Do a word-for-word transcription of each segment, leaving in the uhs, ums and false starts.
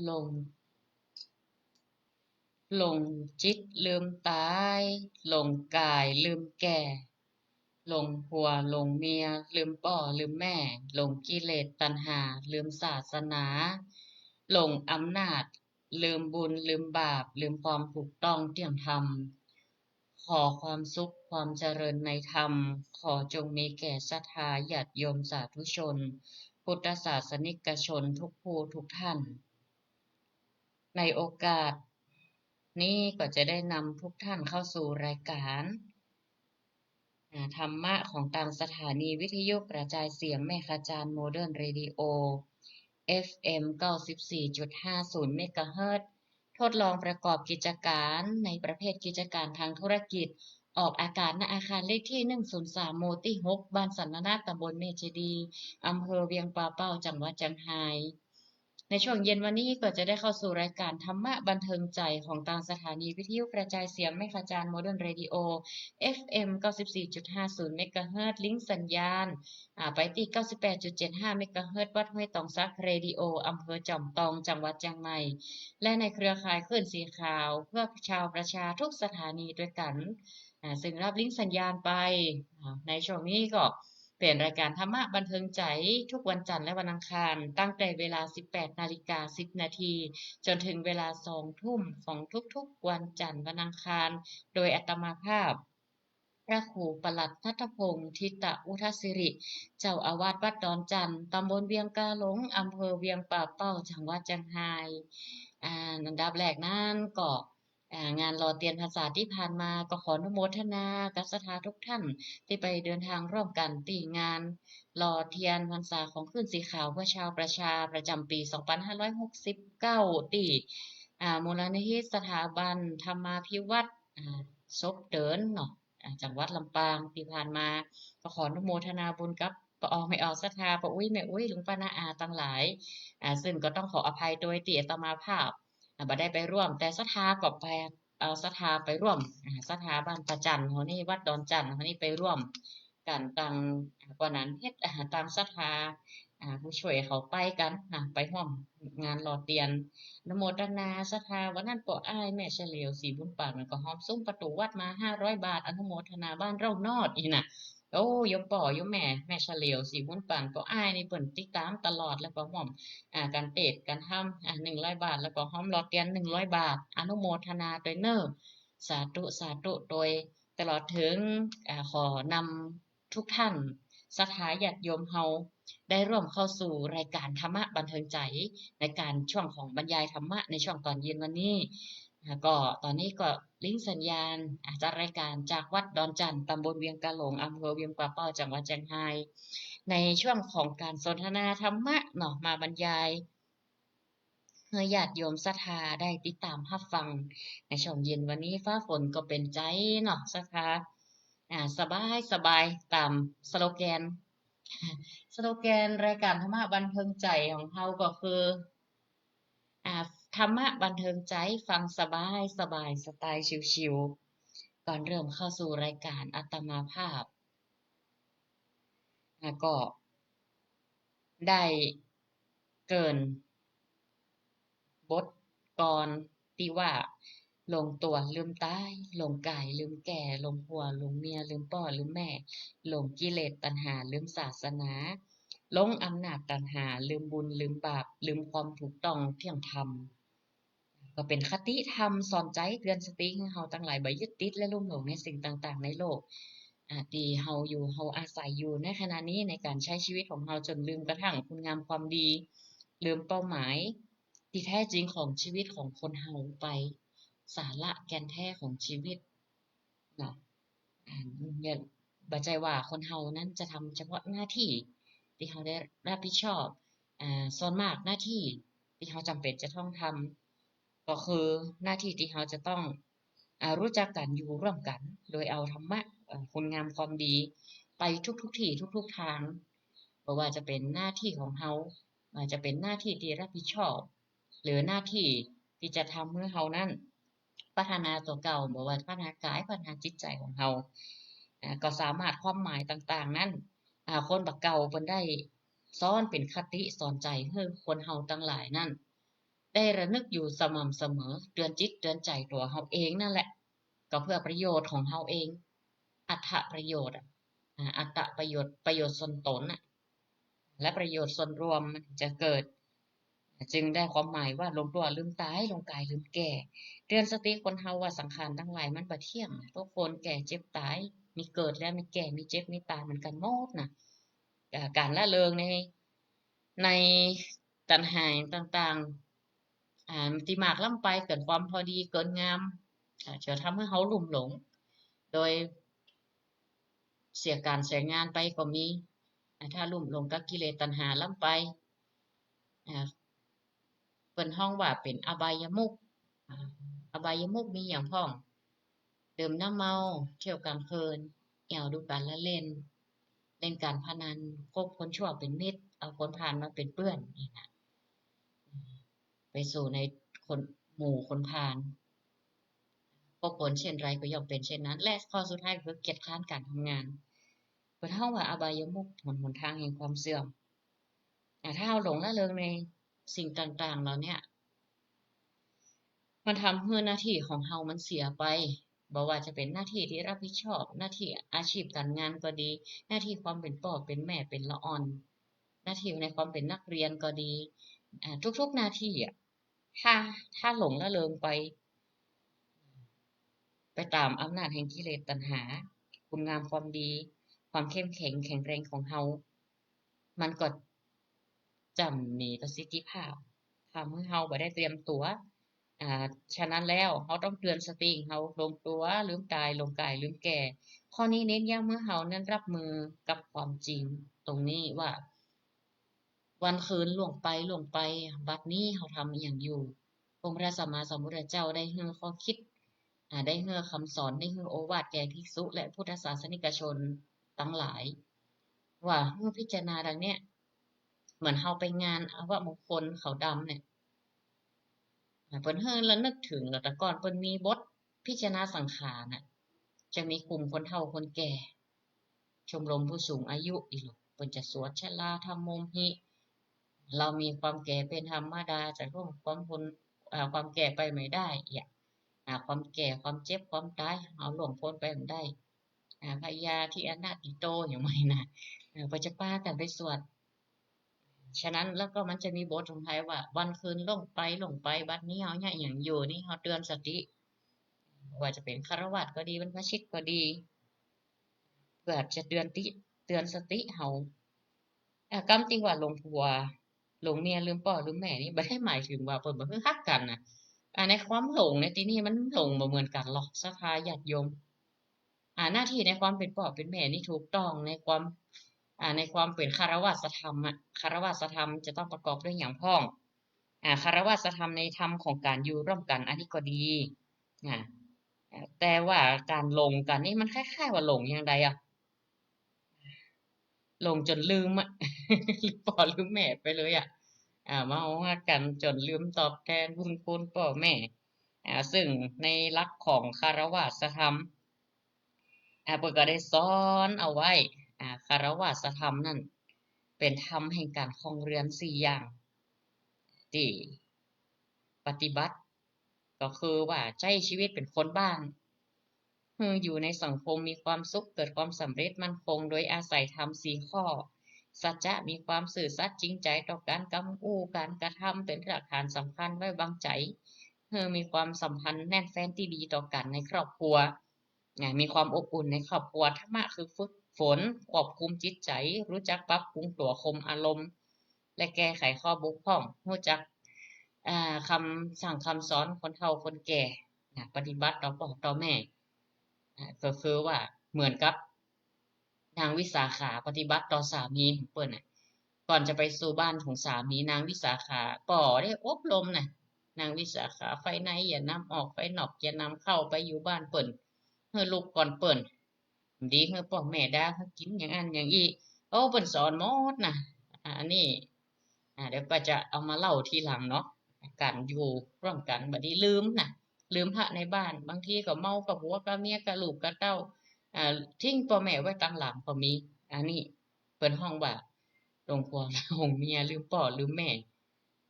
หลง หลงจิตลืมต๋าย หลงก๋ายลืมแก่ หลงผัวหลงเมีย ลืมป้อลืมแม่ หลงกิเลสตัณหา ลืมศาสนา หลงอำนาจ ลืมบุญลืมบาป ลืมความถูกต้องเที่ยงธรรม ขอความสุขความเจริญในธรรม ขอจงมีแก่ศรัทธาญาติโยมสาธุชน พุทธศาสนิกชนทุกผู้ทุกท่าน ในโอกาสนี้ก็จะได้นำทุกท่านเข้าสู่รายการ อ่า ธรรมะของตางสถานีวิทยุกระจายเสียงแม่ขจาร Modern Radio เอฟเอ็ม เก้าสิบสี่จุดห้าศูนย์ เมกะเฮิรตซ์ ทดลองประกอบกิจการในประเภทกิจการทางธุรกิจ ออกอากาศ ณ อาคารเลขที่ หนึ่งศูนย์สาม หมู่ตี้ หก บ้านสันนานา ตำบลแม่เจดีย์ อำเภอเวียงป่าเป้า จังหวัดเจียงฮาย ในช่วงเย็นวันนี้ก็จะได้เข้าสู่รายการธรรมะบันเทิงใจของตางสถานีวิทยุกระจายเสียงแม่ขจาร Modern Radio เอฟเอ็ม เก้าสิบสี่จุดห้าศูนย์ เมกะเฮิรตซ์ ลิงก์สัญญาณ อ่า ไปตี้ เก้าสิบแปดจุดเจ็ดห้า เมกะเฮิรตซ์ วัดห้วยตองสัก Radio อำเภอจอมตอง จังหวัดเจียงใหม่ และในเครือข่ายคลื่นสีขาว เพื่อชาวประชาทุกสถานีด้วยกัน อ่า ซึ่งรับลิงก์สัญญาณไป อ่า ในช่วงนี้ก็ เป๋นรายการธรรมะบันเทิงใจทุกวันจันทร์และวันอังคาร ตั้งแต่เวลา สิบแปดนาฬิกาสิบนาที จนถึงเวลา สองทุ่ม ของทุกๆวันจันทร์วันอังคาร โดยอาตมาภาพ พระครูประหลัดณัฐพงษ์ ทิตะอุทสิริ เจ้าอาวาสวัดดอนจันทน์ ตำบลเวียงกาหลง อำเภอเวียงป่าเป้า จังหวัดเจียงฮาย อ่า อันดับแรกนั้นก็ อ่า งานหล่อเตียนพรรษาตี้ผ่านมา ก็ขออนุโมทนากับศรัทธาทุกท่านตี้ไปเดินทางร่วมกั๋นตี้งานหล่อเตียนพรรษาของคลื่นสีขาวเพื่อชาวประชาประจ๋ำปี๋ สองพันห้าร้อยหกสิบเก้า ตี้ อ่า มูลนิธิสถาบันธรรมาภิวัฒน์ อ่า ศพเตินเนาะ อ่า จังหวัดลำปางตี้ผ่านมา ก็ขออนุโมทนาบุญกับป้อออแม่ออศรัทธา ป้ออุ๊ยแม่อุ๊ย ลุงป้าน้าอาตังหลาย อ่า ซึ่งก็ต้องขออภัยโดยตี้อาตมาภาพ อ่า บ่ได้ไปร่วม แต่ศรัทธาก็ไป เอ่อ ศรัทธาไปร่วม อ่า ศรัทธาบ้านป่าจันทน์เฮานี่ วัดดอนจันทน์เฮานี่ไปร่วมกั๋นตัง อ่า ก่อนนั้นเฮ็ด อ่า ตางศรัทธา อ่า ผู้ช่วยเขาไปกั๋นนะ ไปฮ่วมงานหล่อเตียน อนุโมทนาศรัทธา วันนั้นป้ออ้ายแม่เฉลียว ศรีบุญปัน มันก็ฮอมซุ้มประตู๋วัดมา ห้าร้อยบาท อนุโมทนาบ้านเร่านอดอี้นะ โอ้ โยมป้อโยมแม่ แม่เฉลียว ศรีบุญปัน ป้ออ้ายนี่เปิ้นติดต๋ามตลอด แล้วก็ฮ่วม อ่า ก๋านเตศน์ก๋านธรรม อ่า หนึ่งร้อยบาท แล้วก็ฮ่อมหล่อเตียน หนึ่งร้อยบาท อนุโมทนาตวยเน่อ สาธุ สาธุตวย ตลอดเถิง อ่า ขอนำทุกท่าน ศรัทธาญาติโยมเฮา ได้ร่วมเข้าสู่รายการธรรมะบันเทิงใจ ในก๋านช่วงของบรรยายธรรมะในช่วงต๋อนเย็นวันนี้ อ่า ก็ต๋อนนี้ก็ลิงก์สัญญาณ อ่า จัดรายก๋านจากวัดดอนจันทน์ ตำบลเวียงกาหลง อำเภอเวียงป่าเป้า จังหวัดเจียงฮาย ในช่วงของก๋านสนทนาธรรมะเนาะ มาบรรยาย หื้อญาติโยมศรัทธาได้ติดต๋ามฮับฟัง ในช่วงเย็นวันนี้ฟ้าฝนก็เป๋นใจ๋เนาะศรัทธา อ่า สบายสบาย ต๋ามสโลแกน สโลแกนรายก๋านธรรมะบันเทิงใจ๋ของเฮาก็คือ อ่า ธรรมะบันเทิงใจ๋ ฟังสบายสบาย สไตล์ชิลๆ ก่อนเริ่มเข้าสู่รายก๋านอาตมาภาพ อ่า ก็ได้เกริ่นบทกลอนตี้ว่า หลงตั๋วลืมต๋าย หลงก๋ายลืมแก่ หลงผัวหลงเมีย ลืมป้อลืมแม่ หลงกิเลสตัณหา ลืมศาสนา หลงอำนาจตัณหา ลืมบุญลืมบาป ลืมความถูกต้องเที่ยงธรรม ก็เป๋นคติธรรมสอนใจ๋เตื๋อนสติหื้อเฮาตังหลายบ่ยึดติดและลุ่มหลงในสิ่งต่างๆ ในโลก อ่า ตี้เฮาอยู่ เฮาอาศัยอยู่ในขณะนี้ ในก๋านใจ๊ชีวิตของเฮา จ๋นลืมกระทั่งคุณงามความดี ลืมเป้าหมายตี้แท้จริงของชีวิตของคนเฮาไป สาระแก่นแท้ของชีวิต เนาะ อ่า เนี่ย บ่ใจ้ว่าคนเฮานั้นจะทำเฉพาะหน้าตี้ตี้เฮาได้รับผิดชอบ อ่า ส่วนมากหน้าตี้ตี้เฮาจ๋ำเป๋นจะต้องทำ ก็คือหน้าตี้ตี้เฮาจะต้อง อ่า รู้จักกั๋นอยู่ร่วมกั๋น โดยเอาธรรมะ เอ่อ คุณงามความดี ไปทุกๆ ตี้ทุกๆ ตาง บ่ว่าจะเป๋นหน้าตี้ของเฮา อ่า จะเป๋นหน้าตี้ตี้รับผิดชอบ หรือหน้าตี้ตี้จะทำหื้อเฮานั้น พัฒนาตั๋วเก่า บ่ว่าพัฒนากาย พัฒนาจิตใจ๋ของเฮา อ่า ก็สามารถ ความหมายต่างๆ นั้น อ่า คนบ่าเก่าเปิ้นได้สอนเป๋นคติสอนใจ๋หื้อคนเฮาตังหลายนั้น ได้ระนึกอยู่สม่ำเสมอ เตือนจิตเตือนใจ๋ตั๋วเฮาเองนั่นแหละ ก็เพื่อประโยชน์ของเฮาเอง อัตตประโยชน์อะ อ่า อัตตประโยชน์ ประโยชน์ส่วนตนน่ะ และประโยชน์ส่วนรวมมันจะเกิด จึงได้ความหมายว่าหลงตั๋วลืมต๋าย หลงก๋ายลืมแก่ เตือนสติคนเฮาว่าสังขารตังหลายมันบ่เที่ยง ทุกคนแก่เจ็บต๋าย มีเกิดแล้วมีแก่ มีเจ็บ มีต๋ายเหมือนกั๋นหมดน่ะ อ่า ก๋านละเลิงใน ในตัณหาต่างๆ อ่า ตี้มากล้ำไป เกินความพอดี เกินงาม อ่า จะทำหื้อเฮาลุ่มหลง โดยเสียก๋านเสียงานไปก็มี อ่า ถ้าลุ่มหลงกับกิเลสตัณหาล้ำไป อ่า เปิ้นฮ้องว่าเป๋นอบายมุข อ่า อบายมุขมีหยังพ่อง ดื่มน้ำเมา เที่ยวก๋างคืน แอ่วดูก๋านละเล่น เล่นก๋านพนัน คบคนชั่วเป๋นมิตร เอาคนพาลมาเป๋นเปื้อน นี่นะ ไปสู่ในคน หมู่คนพาล คบคนเช่นไรก็ย่อมเป๋นเช่นนั้น และข้อสุดท้ายก็คือเกียจคร้านก๋านทำงาน เปิ้นฮ้องว่าอบายมุข หน หนตางแห่งความเสื่อม อ่า ถ้าเฮาหลงละเลิงในสิ่งต่างๆ เหล่าเนี้ย มันทำหื้อหน้าตี้ของเฮามันเสียไป บ่ว่าจะเป๋นหน้าตี้ตี้รับผิดชอบ หน้าตี้อาชีพก๋านงานก็ดี หน้าตี้ความเป๋นป้อเป๋นแม่ เป๋นละอ่อน หน้าตี้ในความเป๋นนักเรียนก็ดี อ่า ทุกๆ หน้าตี้อะ ถ้า ถ้าหลงละเลิงไป ไปต๋ามอำนาจแห่งกิเลสตัณหา คุณงามความดี ความเข้มแข็งแข็งแรงของเฮา มันก็จะบ่มีประสิทธิภาพ ทำหื้อเฮาบ่ได้เตรียมตั๋ว อ่า ฉะนั้นแล้ว เฮาต้องเตือนสติเฮา หลงตั๋วลืมต๋าย หลงก๋ายลืมแก่ ข้อนี้เน้นย้ำหื้อเฮานั้นรับมือกับความจริงตรงนี้ว่า วันคืนล่วงไป ล่วงไป บัดนี้เฮาทำอะหยังอยู่ องค์พระสัมมาสัมพุทธเจ้าได้หื้อข้อคิด อ่า ได้หื้อคำสอน ได้หื้อโอวาทแก่ภิกษุและพุทธศาสนิกชนตังหลาย ว่าหื้อพิจารณาดังเนี้ย เหมือนเฮาไปงานอัปมงคลขาวดำเนี่ย อ่า เปิ้นหื้อระนึกเถิง แล้วแต่ก่อนเปิ้นมีบทพิจารณาสังขารน่ะ จะมีกลุ่มคนเฒ่าคนแก่ ชมรมผู้สูงอายุอีหลู เปิ้นจะสวดชราธัมโมมหิ เรามีความแก่เป๋นธรรมดา จะล่วงความพ้น อ่า ความแก่ไปไม่ได้ เอี้ย อ่า ความแก่ ความเจ็บ ความต๋าย เฮาล่วงพ้นไปบ่ได้ อ่า พยาธิอนัตถิโต อย่างว่านี่นะ เออ เปิ้นจะปากั๋นไปสวด ฉะนั้นแล้วก็มันจะมีบทของไทยว่า วันคืนล่วงไป ล่วงไป บัดนี้เฮาเยียะหยังอยู่ นี่เฮาเตือนสติ ว่าจะเป๋นฆราวาสก็ดี บรรพชิตก็ดี เพื่อจะเตือนติ เตือนสติเฮา อ่า กำตี้ว่าหลงผัว หลงเมีย ลืมป้อลืมแม่นี่ บ่ได้หมายเถิงว่าเปิ้นบ่ฮู้ฮักกั๋นนะ อ่า ในความหลงในตี้นี่มันหลงบ่เหมือนกั๋นหรอก ศรัทธาญาติโยม อ่า หน้าตี้ในความเป๋นป้อเป๋นแม่นี่ถูกต้อง ในความ อ่า ในความเป๋นฆราวาสธรรมอะ ฆราวาสธรรมจะต้องประกอบด้วยหยังพ่อง อ่า ฆราวาสธรรมในธรรมของก๋านอยู่ร่วมกั๋น อันนี้ก็ดี อ่า แต่ว่าก๋านหลงกั๋นนี่มันคล้ายๆ ว่าหลงอย่างใดอะ หลงจ๋นลืมอะ ลืมป้อลืมแม่ไปเลยอะ อ่า มาเอาฮักกั๋นจ๋นลืมตอบแตนบุญคุณป้อแม่ อ่า ซึ่งในหลักของฆราวาสธรรม อ่า เปิ้นก็ได้สอนเอาไว้ อ่า ฆราวาสธรรมนั้นเป๋นธรรมแห่งก๋านครองเรือนสี่อย่าง ตี้ปฏิบัติ ก็คือว่าใจ๊ชีวิตเป๋นคนบ้าง หื้ออยู่ในสังคมมีความสุข เกิดความสำเร็จมั่นคง โดยอาศัยธรรมสี่ข้อ สัจจะ มีความซื่อสัตย์จริงใจ๋ต่อก๋านกำอู้ก๋านกระทำ เป๋นรากฐานสำคัญไว้วางใจ๋ หื้อมีความสัมพันธ์แน่นแฟ้นตี้ดีต่อกั๋นในครอบครัว อ่า มีความอบอุ่นในครอบครัว ธรรมะคือฝึกฝน ควบคุมจิตใจ๋ รู้จักปรับปรุงตั๋ว ข่มอารมณ์ และแก้ไขข้อบกพร่อง รู้จัก อ่า คำสั่งคำสอนคนเฒ่าคนแก่ อ่า ปฏิบัติต่อป้อต่อแม่ อ่า ก็คือว่าเหมือนกับ นางวิสาขาปฏิบัติต่อสามีของเปิ้นน่ะ ก่อนจะไปสู่บ้านของสามี นางวิสาขาก็ได้อบรมน่ะ นางวิสาขา ไฟในอย่านำออก ไฟนอกอย่านำเข้า ไปอยู่บ้านเปิ้น หื้อลูกก่อนเปิ้น ดีหื้อป้อแม่ด่า หื้อกิ๋นอย่างอั้นอย่างอี้ โอ้ เปิ้นสอนหมดน่ะ อ่า อันนี้ อ่า เดี๋ยวก็จะเอามาเล่าทีหลังเนาะ ก๋านอยู่ร่วมกั๋น บ่ดีลืมน่ะ ลืมพระในบ้าน บางทีก็เมากับผัวกับเมียกับลูกกับเต้า อ่า ทิ้งป้อแม่ไว้ตังหลังก็มี อันนี้เปิ้นฮ้องว่าหลงผัวหลงเมีย ลืมป้อลืมแม่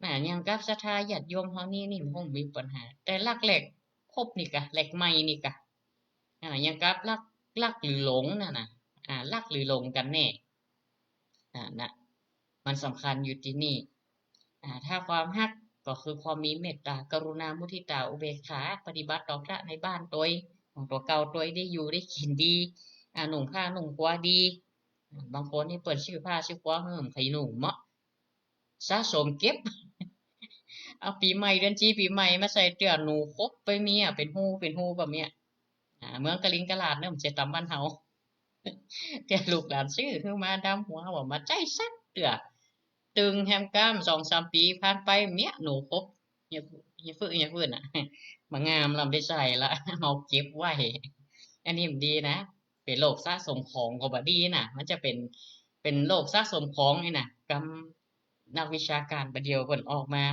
น่ะ อย่างกับศรัทธาญาติโยมเฮานี่ นี่มันคงมีปัญหา แต่ลักแรกพบนี่กะ แรกใหม่นี่กะ อ่า อย่างกับลัก ลักหรือหลงนั่นน่ะ อ่า ลักหรือหลงกั๋นแน่ อ่า น่ะ มันสำคัญอยู่ตี้นี่ อ่า ถ้าความฮักก็คือความมีเมตตา กรุณา มุทิตา อุเบกขา ปฏิบัติต่อพระในบ้านตวย ของตั๋วเก่าตวย ได้อยู่ได้กิ๋นดี อ่า นุ่งผ้านุ่งครัวดี อ่า บางคนนี่เปิ้นซื้อผ้าซื้อครัวหื้อ ใค่นุ่งเนาะ สะสมเก็บ เอาปี๋ใหม่ เดือนจี๋ปี๋ใหม่มาใส่เตื้อ หนูขบไปเมี้ย เป๋นฮูเป๋นฮูแบบเนี้ย อ่า เมืองกะลิงกะลาดเนาะ บ่ใจ้ต๋ามบ้านเฮา เตื้อลูกหลานซื้อหื้อมาดำหัว บ่มาใจ๊สักเตื้อ ตึงแฮมก้าม สองสามปี๋ผ่านไป เมี้ย หนูขบ เหีย เหียฟื้น เหียฟื้นน่ะ บ่งามละ บ่ได้ใส่ละ เอาเก็บไว้ อันนี้บ่ดีนะ เป๋นโรคสะสมของก็บ่ดีน่ะ มันจะเป๋น เป๋นโรคสะสมของนี่น่ะ กำ นักวิชาก๋านบ่าเดี่ยวเปิ้นออกมา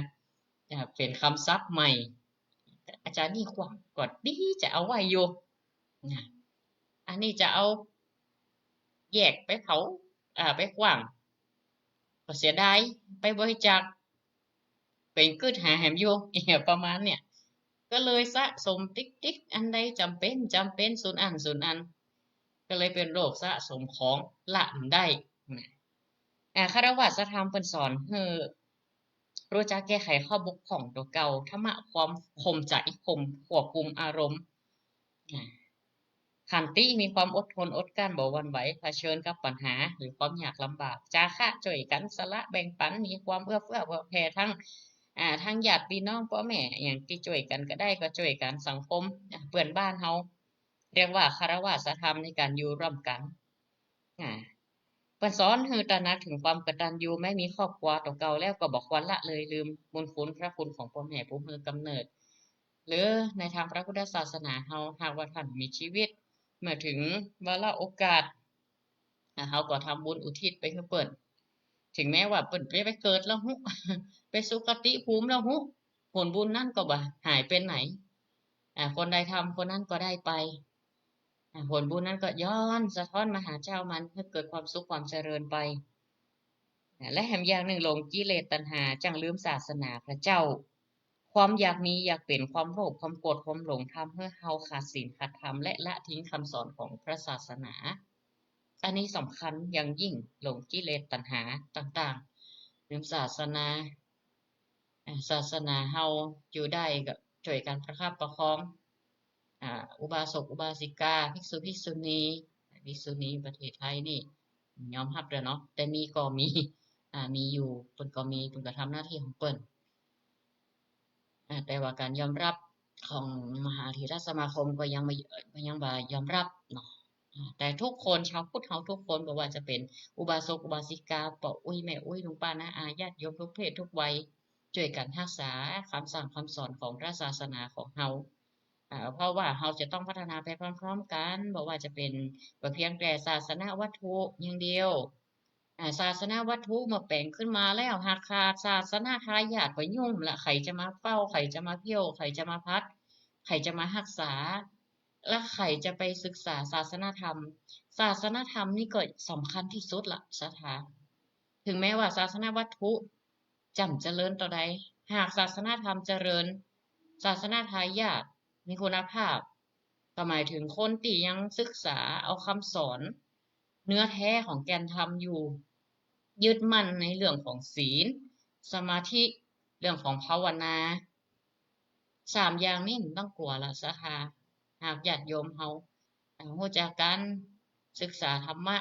อ่า เป๋นกำศัพท์ใหม่ อาจ๋ารย์นี่ขว้าง ก็ดีจะเอาไว้อยู่ นะ อันนี้จะเอาแยกไปเผา อ่า ไปขว้าง ก็เสียดาย ไปบริจาค เป๋นกึ๊ดหาแหมอยู่ ประมาณเนี่ย ก็เลยสะสมติ๊กๆ อันใดจ๋ำเป๋น จ๋ำเป๋น สุนอั้น สุนอั้น ก็เลยเป๋นโรคสะสมของ ละบ่ได้ นะ อ่า คฤหัสถธรรมเปิ้นสอนหื้อรู้จักแก้ไขข้อบกพร่องตั๋วเก่า ธรรมะความข่มใจ๋ ข่ม ควบคุมอารมณ์ อ่า ขันติ มีความอดทนอดกลั้น บ่หวั่นไหว เผชิญกับปัญหาหรือความยากลำบาก จาคะ จ้วยกั๋น สละ แบ่งปั๋น มีความเอื้อเฟื้อเผื่อแผ่ ทั้ง อ่า ทั้งญาติปี้น้องป้อแม่ อะหยังตี้จ้วยกั๋นก็ได้ก็จ้วยกั๋น สังคม อ่า เปื้อนบ้านเฮา เรียกว่าคฤหัสถธรรมในก๋านอยู่ร่วมกั๋น อ่า เปิ้นสอนหื้อตระหนักเถิงความกตัญญู แม้มีครอบครัวตั๋วเก่าแล้วก็บ่ควรละเลยลืมบุญคุณพระคุณของป้อแม่ผู้หื้อกำเนิด หรือในตามพระพุทธศาสนาเฮา หากว่าต้านมีจีวิต เมื่อเถิงวาระโอกาส อ่า เฮาก็ทำบุญอุทิศไปหื้อเปิ้น เถิงแม้ว่าเปิ้นจะไปเกิดแล้วฮู้ ไปสุคติภูมิแล้วฮู้ ผลบุญนั้นก็บ่หายไปไหน อ่า คนใดทำคนนั้นก็ได้ไป อ่า ผลบุญนั้นก็ย้อนสะท้อนมาหาเจ้ามัน หื้อเกิดความสุขความเจริญไป อ่า และแหมอย่างนึ่ง หลงกิเลสตัณหา จั่งลืมศาสนาพระเจ้า ความอยากมีอยากเป๋น ความโลภ ความโกรธ ความหลง ทำหื้อเฮาขาดศีลขาดธรรม และละทิ้งกำสอนของพระศาสนา อันนี้สำคัญอย่างยิ่ง หลงกิเลสตัณหาต่างๆ ลืมศาสนา อ่า ศาสนาเฮาอยู่ได้ก็จ้วยกั๋นประคับประคอง อ่า อุบาสกอุบาสิกา ภิกษุภิกษุณี ภิกษุณีประเทศไทยนี่ยอมฮับเตื้อเนาะ แต่มีก็มี อ่า มีอยู่ เปิ้นก็มี เปิ้นก็ทำหน้าตี้ของเปิ้น อ่า แต่ว่าก๋านยอมฮับของมหาเถรสมาคมก็ยังบ่ ยังบ่ยอมฮับเนาะ อ่า แต่ทุกคน ชาวพุทธเฮาทุกคน บ่ว่าจะเป๋นอุบาสกอุบาสิกา ป้ออุ๊ยแม่อุ๊ย ลุงป้าน้าอา ญาติโยมทุกเพศทุกวัย จ้วยกั๋นฮักษากำสั่งกำสอนของพระศาสนาของเฮา อ่า เพราะว่าเฮาจะต้องพัฒนาไปพร้อมๆ กั๋น บ่ว่าจะเป๋น บ่เพียงแต่ศาสนวัตถุอย่างเดียว อ่า ศาสนวัตถุเมื่อแป๋งขึ้นมาแล้ว หากขาดศาสนทายาทก็ยุ่งละ ใผจะมาเฝ้า ใผจะมาเผี้ยว ใผจะมาพัด ใผจะมาฮักษา และใผจะไปศึกษาศาสนธรรม ศาสนธรรมนี่ก็สำคัญตี้สุดละ ศรัทธา ถึงแม้ว่าศาสนวัตถุ จ่ำเจริญเต้าใด หากศาสนธรรมเจริญ ศาสนทายาทมีคุณภาพ ก็หมายถึงคนตี้ยังศึกษาเอากำสอนเนื้อแท้ของแก่นธรรมอยู่ ยึดมั่นในเรื่องของศีล สมาธิ เรื่องของภาวนา สามอย่างนี้บ่ต้องกั๋วละ ศรัทธา หากญาติโยมเฮา อ่า ฮู้จักกั๋นศึกษาธรรมะ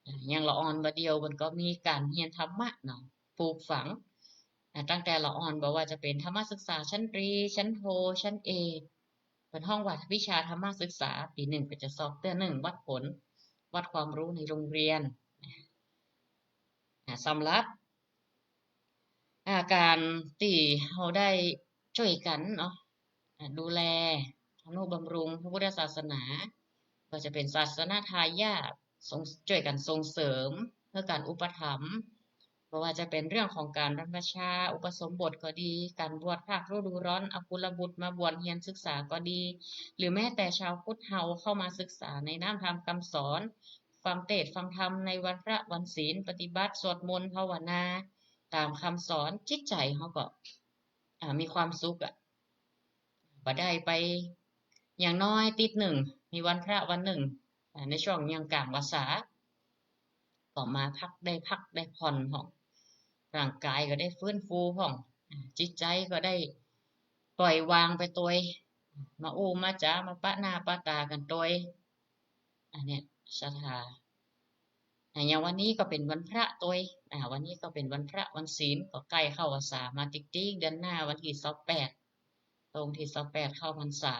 อ่า อย่างละอ่อนบ่าเดี่ยว เปิ้นก็มีก๋านเฮียนธรรมะเนาะ ปลูกฝัง อ่า ตั้งแต่ละอ่อน บ่ว่าจะเป๋นธรรมศึกษาชั้นตรี ชั้นโท ชั้นเอก เปิ้นฮ้องว่าวิชาธรรมศึกษา ปี๋นึ่งก็จะสอบเตื้อนึ่ง วัดผล วัดความรู้ในโรงเรียน อ่า สำหรับ อ่า ก๋านตี้เฮาได้จ้วยกั๋นเนาะ อ่า ดูแล ทำนุบำรุงพระพุทธศาสนา ก็จะเป๋นศาสนทายาท ส่ง จ้วยกั๋นส่งเสริม เพื่อก๋านอุปถัมภ์ บ่ว่าจะเป๋นเรื่องของก๋านบรรพชาอุปสมบทก็ดี ก๋านบวชภาคฤดูร้อน เอากุลบุตรมาบวชเฮียนศึกษาก็ดี หรือแม้แต่ชาวพุทธเฮาเข้ามาศึกษาในน้ำธรรมคำสอน ฟังเตสน์ฟังธรรมในวันพระวันศีล ปฏิบัติสวดมนต์ภาวนา ต๋ามกำสอน จิตใจ๋เฮาก็ อ่า มีความสุขอะ บ่ได้ไป อย่างน้อยติ๊ดนึ่ง มีวันพระวันนึ่ง อ่า ในช่วงยังก๋างพรรษา ก็มาพัก ได้พักได้ผ่อนพ่อง ร่างก๋ายก็ได้ฟื้นฟูพ่อง อ่า จิตใจ๋ก็ได้ปล่อยวางไปตวย มาอู้มาจ๋า มาปะหน้าปะต๋ากั๋นตวย อันเนี้ยศรัทธา อ่า อย่างวันนี้ก็เป๋นวันพระตวย อ่า วันนี้ก็เป๋นวันพระวันศีล ก็ใก้เข้าพรรษามาติ๊กๆ เดือนหน้าวันตี้ซาวแปด ตรงตี้ซาวแปดเข้าพรรษา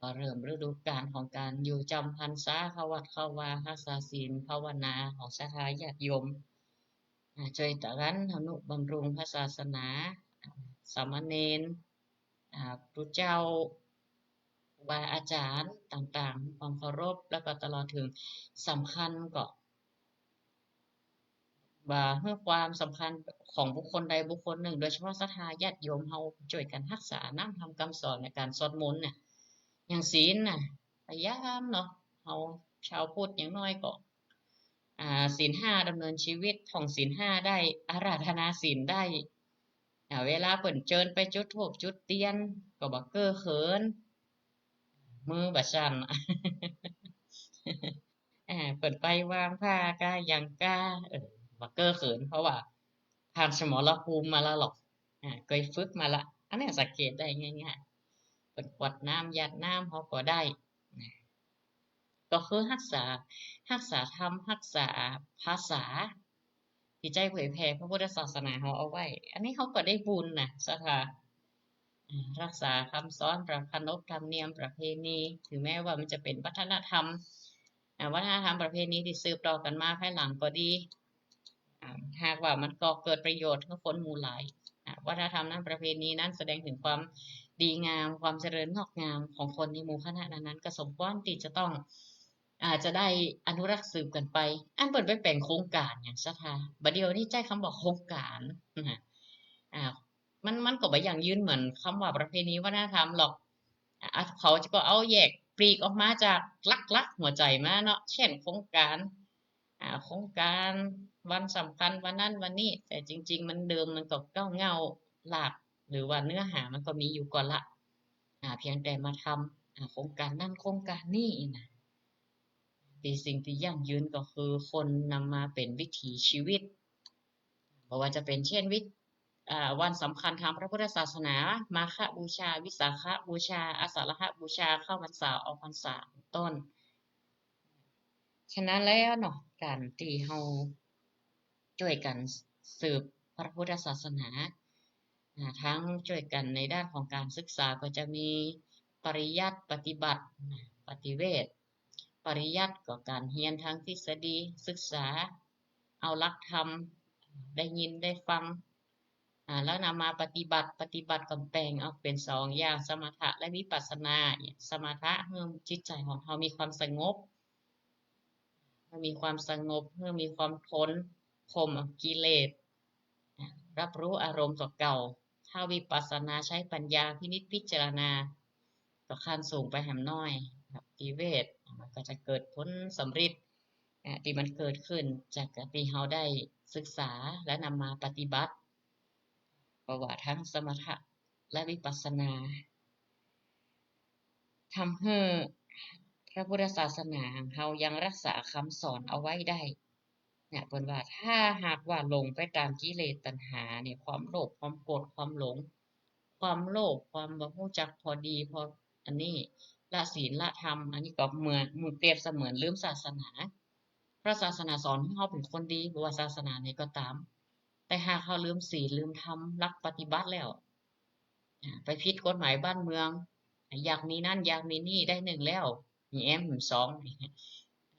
ก็เริ่มฤดูกาลของก๋านอยู่จำพรรษา เข้าวัดเข้าวา ฮักษาศีลภาวนาของศรัทธาญาติโยม อ่า จ้วยกั๋นทำนุบำรุงพระศาสนา อ่า สามเณร อ่า ครูเจ้า ครูบาอาจ๋ารย์ต่างๆ ความเคารพ แล้วก็ตลอดเถิงสำคัญก็ ว่าหื้อความสำคัญของบุคคลใดบุคคลนึ่ง โดยเฉพาะศรัทธาญาติโยมเฮาจ้วยกั๋นฮักษาน้ำธรรมกำสอนในก๋านสวดมนต์น่ะ อย่างศีลน่ะ พยายามเนาะ เฮาชาวพุทธอย่างน้อยก็ อ่า ศีลห้าดำเนินชีวิต ท่องศีลห้าได้ อาราธนาศีลได้ อ่า เวลาเปิ้นเจิญไปจุดธูปจุดเตียน ก็บ่เก้อเขิน มือบ่สั่น อ่า เปิ้นไปวางผ้าก้าหยังก้า เออ บ่เก้อเขิน เพราะว่าผ่านสมรภูมิมาแล้วหรอก อ่า เกยฝึกมาละ อันเนี้ยสังเกตได้ง่ายๆ เปิ้นกรวดน้ำหยาดน้ำเฮาก็ได้ นะ ก็คือฮักษา ฮักษาธรรม ฮักษาภาษา ตี้ใจ๊เผยแผ่พระพุทธศาสนาเฮาเอาไว้ อันนี้เฮาก็ได้บุญน่ะ ศรัทธา อ่า ฮักษากำสอน ประเพณี ธรรมเนียมประเพณี ถึงแม้ว่ามันจะเป๋นวัฒนธรรม อ่า วัฒนธรรมประเพณีตี้สืบต่อกั๋นมาภายหลังก็ดี อ่า หากว่ามันก่อเกิดประโยชน์หื้อคนหมู่หลาย อ่า วัฒนธรรมนั้น ประเพณีนั้นแสดงถึงความดีงาม ความเจริญงอกงามของคนในหมู่คณะนั้นๆ ก็สมควรตี้จะต้อง อ่า จะได้อนุรักษ์สืบกั๋นไป อันเปิ้นไปแป๋งโครงก๋านอย่างศรัทธา บ่าเดี่ยวนี้ใจ๊กำว่าโครงก๋านนะ อ่า มัน มันก็บ่ยั่งยืนเหมือนกำว่าประเพณีวัฒนธรรมหรอก อ่า เขาจะก็เอาแยกปลีกออกมาจากหลักๆ หัวใจ๋มาเนาะ เช่น โครงก๋าน อ่า โครงก๋านวันสำคัญวันนั้นวันนี้ แต่จริงๆ มันเดิมมันก็เก๊าเหง้าราก หรือว่าเนื้อหามันก็มีอยู่ก่อนละ อ่า เพียงแต่มาทำ อ่า โครงก๋านนั้นโครงก๋านนี้นะ ตี้สิ่งตี้ยั่งยืนก็คือคนนำมาเป๋นวิถีชีวิต บ่ว่าจะเป๋นเช่นวิ อ่า วันสำคัญตางพระพุทธศาสนา มาฆบูชา วิสาขบูชา อาสาฬหบูชา เข้าพรรษา ออกพรรษา เป็นต้น ฉะนั้นแล้วเนาะ ก๋านตี้เฮาจ้วยกั๋นสืบพระพุทธศาสนา อ่า ทั้งจ้วยกั๋นในด้านของก๋านศึกษาก็จะมีปริยัติ ปฏิบัติ อ่า ปฏิเวท ปริยัติก็ก๋านเฮียนตางทฤษฎี ศึกษาเอาหลักธรรม ได้ยินได้ฟัง อ่า แล้วนำมาปฏิบัติ ปฏิบัติก็แบ่งออกเป๋นสองอย่าง สมถะและวิปัสสนา สมถะหื้อจิตใจ๋ของเฮามีความสงบ หื้อมีความสงบ หื้อมีความทน ข่มกิเลส อ่า รับรู้อารมณ์ตั๋วเก่า ถ้าวิปัสสนาใจ๊ปัญญาพินิจพิจารณา ก็ขั้นสูงไปแหมน้อย ปฏิเวท มันก็จะเกิดผลสำริด อ่า ตี้มันเกิดขึ้นจากตี้เฮาได้ศึกษาและนำมาปฏิบัติ เพราะว่าทั้งสมถะและวิปัสสนา ทำหื้อพระพุทธศาสนาของเฮายังรักษากำสอนเอาไว้ได้ เนี่ย เปิ้นว่าถ้าหากว่าหลงไปต๋ามกิเลสตัณหาเนี่ย ความโลภ ความโกรธ ความหลง ความโลภ ความบ่ฮู้จักพอดี พออันนี้ ละศีลละธรรม อันนี้ก็เหมือน เหมือนเปรียบเสมือนลืมศาสนา พระศาสนาสอนหื้อเฮาเป๋นคนดี บ่ว่าศาสนาไหนก็ต๋าม แต่หากเฮาลืมศีล ลืมธรรม ลักปฏิบัติแล้ว อ่า ไปผิดกฎหมายบ้านเมือง อยากมีนั้น อยากมีนี่ ได้นึ่งแล้ว มีแอ้มสอง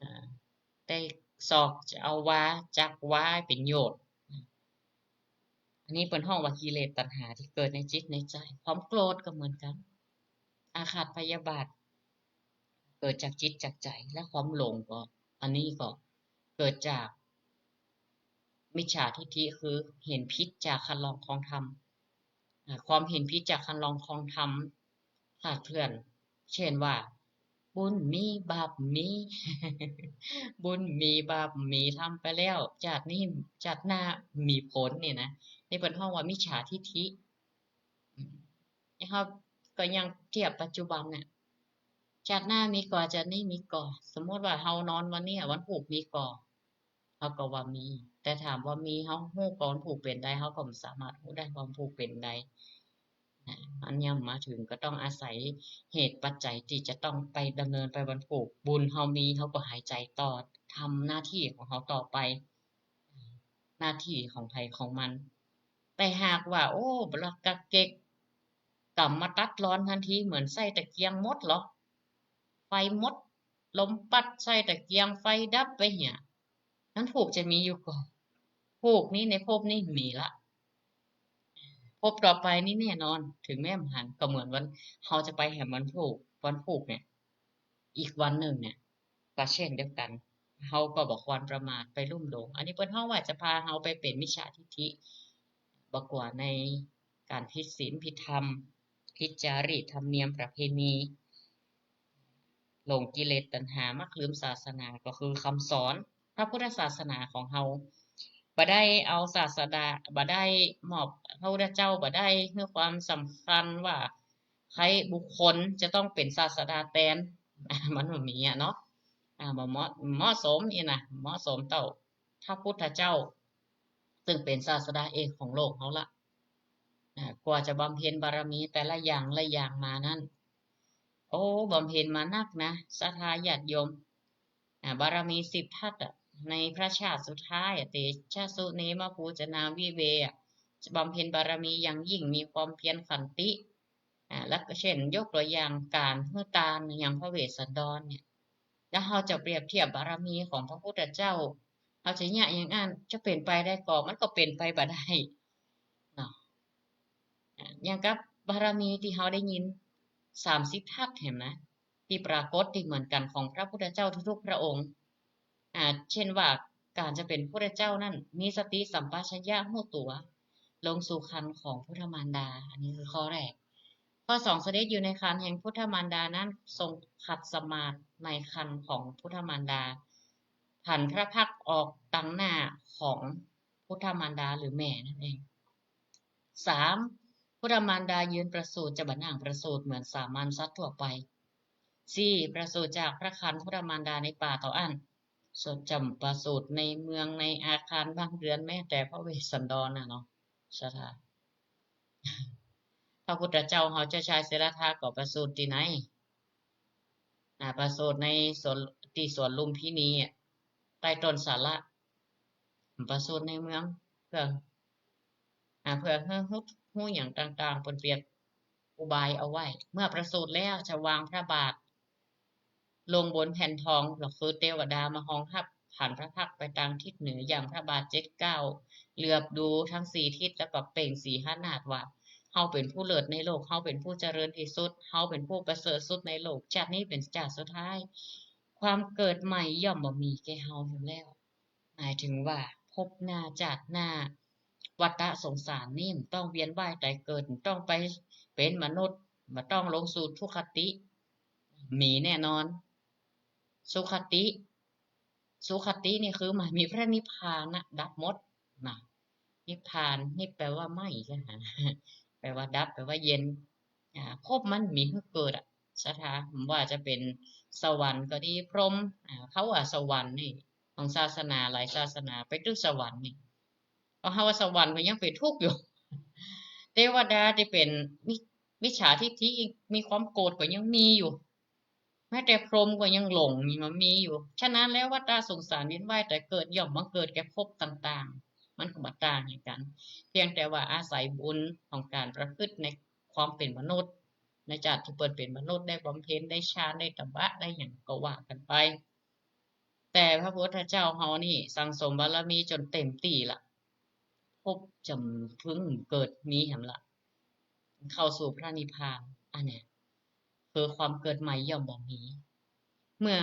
อ่า ได้สอกจะเอาวา จักวาเป๋นโยชน์ อันนี้เปิ้นฮ้องว่ากิเลสตัณหาตี้เกิดในจิตในใจ๋ ความโกรธก็เหมือนกั๋น อาฆาตพยาบาท เกิดจากจิตจากใจ๋ และความหลงก็ อันนี้ก็เกิดจากมิจฉาทิฏฐิ คือเห็นผิดจากคันลองครองธรรม อ่า ความเห็นผิดจากคันลองครองธรรมคลาดเคลื่อน เช่นว่า บุญมีบาปมี บุญมีบาปมี ทำไปแล้ว จาตินี้ จาติหน้ามีผลนี่นะ นี่เปิ้นฮ้องว่ามิจฉาทิฏฐิ อืม นี่เฮาก็ยังเทียบปัจจุบันเนี่ย จาติหน้ามีก่อ จาตินี้มีก่อ สมมุติว่าเฮานอนวันนี้อะ วันพูกมีก่อ เฮาก็ว่ามี แต่ถามว่ามี เฮาฮู้ก่อวันพูกเป๋นใด เฮาก็บ่สามารถฮู้ได้ว่าวันพูกเป๋นใด นะ มันยังบ่มาเถิง ก็ต้องอาศัยเหตุปัจจัยตี้จะต้องไปดำเนินไปวันพูก บุญเฮามี เฮาก็หายใจ๋ต่อ ทำหน้าตี้ของเฮาต่อไป หน้าตี้ของใผของมัน แต่หากว่า โอ้ บ่ละกักเก็ก ก๋ำมาตัดรอนตันที เหมือนใส้ตะเกียงหมดเหรอ ไฟหมด ลมปั๊ดใส้ตะเกียง ไฟดับไปเหีย นั้นพูกจะมีอยู่ก่อ พูกนี้ในภพนี้มีละ ภพต่อไปนี่แน่นอน เถิงแม้บ่หัน ก็เหมือนวัน เฮาจะไปแหมวันพูก วันพูกเนี่ย อีกวันนึ่งเนี่ย ก็เช่นเดียวกั๋น เฮาก็บ่ควรประมาทไปลุ่มหลง อันนี้เปิ้นฮ้องว่าจะพาเฮาไปเป๋นมิจฉาทิฏฐิ บ่กั๋วในก๋านผิดศีลผิดธรรม ผิดจารีตธรรมเนียมประเพณี หลงกิเลสตัณหา มักลืมศาสนา ก็คือคำสอนพระพุทธศาสนาของเฮา บ่ได้เอาศาสดา บ่ได้มอบ พระพุทธเจ้าบ่ได้หื้อความสำคัญว่าใผบุคคลจะต้องเป๋นศาสดาแตน มันบ่มีอะเนาะ อ่า บ่เหมาะ เหมาะสมอี้นะ เหมาะสมเต้าพระพุทธเจ้า ซึ่งเป๋นศาสดาเอกของโลกเฮาละ อ่า กว่าจะบำเพ็ญบารมีแต่ละอย่างละอย่างมานั้น โอ้ บำเพ็ญมานักนะ ศรัทธาญาติโยม อ่า บารมีสิบทัศน์อะ ในพระชาติสุดท้ายอะ เตชะสุเนมะภูจนาวิเวอะ บำเพ็ญบารมีอย่างยิ่ง มีความเพียรขันติ อ่า แล้วก็เช่น ยกตัวอย่างก๋านหื้อตานยังพระเวสสันดรเนี่ย แล้วเฮาจะเปรียบเทียบบารมีของพระพุทธเจ้า เฮาจะเยียะอย่างอั้น จะเป๋นไปได้ก่อ มันก็เป๋นไปบ่ได้เนาะ อ่า อย่างกับบารมีตี้เฮาได้ยิน สามสิบทัศน์หั้นนะ ตี้ปรากฏตี้เหมือนกั๋นของพระพุทธเจ้าทุกๆพระองค์ อ่า เช่นว่าก๋านจะเป๋นพุทธเจ้านั้น มีสติสัมปชัญญะฮู้ตั๋ว ลงสู่ครรภ์ของพุทธมารดา อันนี้คือข้อแรก ข้อสอง เสด็จอยู่ในครรภ์แห่งพุทธมารดานั้น ทรงขัดสมาธิในครรภ์ของพุทธมารดา ผันพระพักตร์ออกตังหน้าของพุทธมารดาหรือแม่นั่นเอง สาม พุทธมารดายืนประสูติ จะบ่นั่งประสูติเหมือนสามัญสัตว์ทั่วไป สี่ ประสูติจากพระครรภ์พุทธมารดาในป่าเต้าอั้น สดจำประสูติในเมืองในอาคารบ้านเรือน แม้แต่พระเวสสันดรน่ะเนาะ ศรัทธา พระพุทธเจ้าเฮาเจ้าชายสิทธัตถะก็ประสูติตี้ไหน อ่า ประสูติในสวน ตี้สวนลุมพินีอะ ใต้ต้นสาละ ประสูติในเมือง เพื่อ อ่า เพื่อหื้อฮู้ ฮู้หยังต่างๆ เปิ้นเปรียบอุบายเอาไว้ เมื่อประสูติแล้วจะวางพระบาท ลงบนแผ่นทอง ก็คือเตวดามาฮองฮับ ผันพระพักตร์ไปตางทิศเหนือ ย่างพระบาทเจ็ดก้าว เหลือบดูตังสี่ทิศ แล้วก็เปล่งสีหนาฏว่า เฮาเป๋นผู้เลิศในโลก เฮาเป๋นผู้เจริญตี้สุด เฮาเป๋นผู้ประเสริฐสุดในโลก จาตินี้เป๋นจาติสุดท้าย ความเกิดใหม่ย่อมบ่มีแก่เฮาอยู่แล้ว หมายถึงว่าภพหน้าจาติหน้า วัฏฏะสงสารนี่บ่ต้องเวียนว่ายต๋ายเกิด บ่ต้องไปเป๋นมนุษย์ บ่ต้องลงสู่ทุคติ มีแน่นอน สุคติ สุคตินี่คือหมายมีพระนิพพานนะ ดับหมดนะ นิพพานนี่แปลว่าไหม้ใจ้ไหม แปลว่าดับ แปลว่าเย็น อ่า ภพมันบ่มีหื้อเกิดอะ ศรัทธา บ่ว่าจะเป๋นสวรรค์ก็ดี พรหม อ่า เขาว่าสวรรค์นี่ ของศาสนาหลายศาสนาไปตึกสวรรค์นี่ เพราะเฮาว่าสวรรค์ก็ยังเป๋นทุกข์อยู่ เตวดาตี้เป๋นมิ มิจฉาทิฏฐิ มีความโกรธก็ยังมีอยู่ แม้แต่พรหมก็ยังหลง นี่มันมีอยู่ ฉะนั้นแล้ววัฏฏะสงสารเวียนว่ายต๋ายเกิดย่อมบังเกิดแก่ภพต่างๆ มันก็บ่ต่างหยังกั๋น เพียงแต่ว่าอาศัยบุญของก๋านประพฤติในความเป๋นมนุษย์ ในจาติตี้เปิ้นเป๋นมนุษย์ ได้บำเพ็ญ ได้ฌาน ได้ตบะ ได้หยังก็ว่ากั๋นไป แต่พระพุทธเจ้าเฮานี่สั่งสมบารมีจ๋นเต๋มตี้ละ ภพจ๋ำเพิ่งเกิดมีแหมละ เข้าสู่พระนิพพาน อันเนี้ย คือความเกิดใหม่ย่อมบ่มี เมื่อ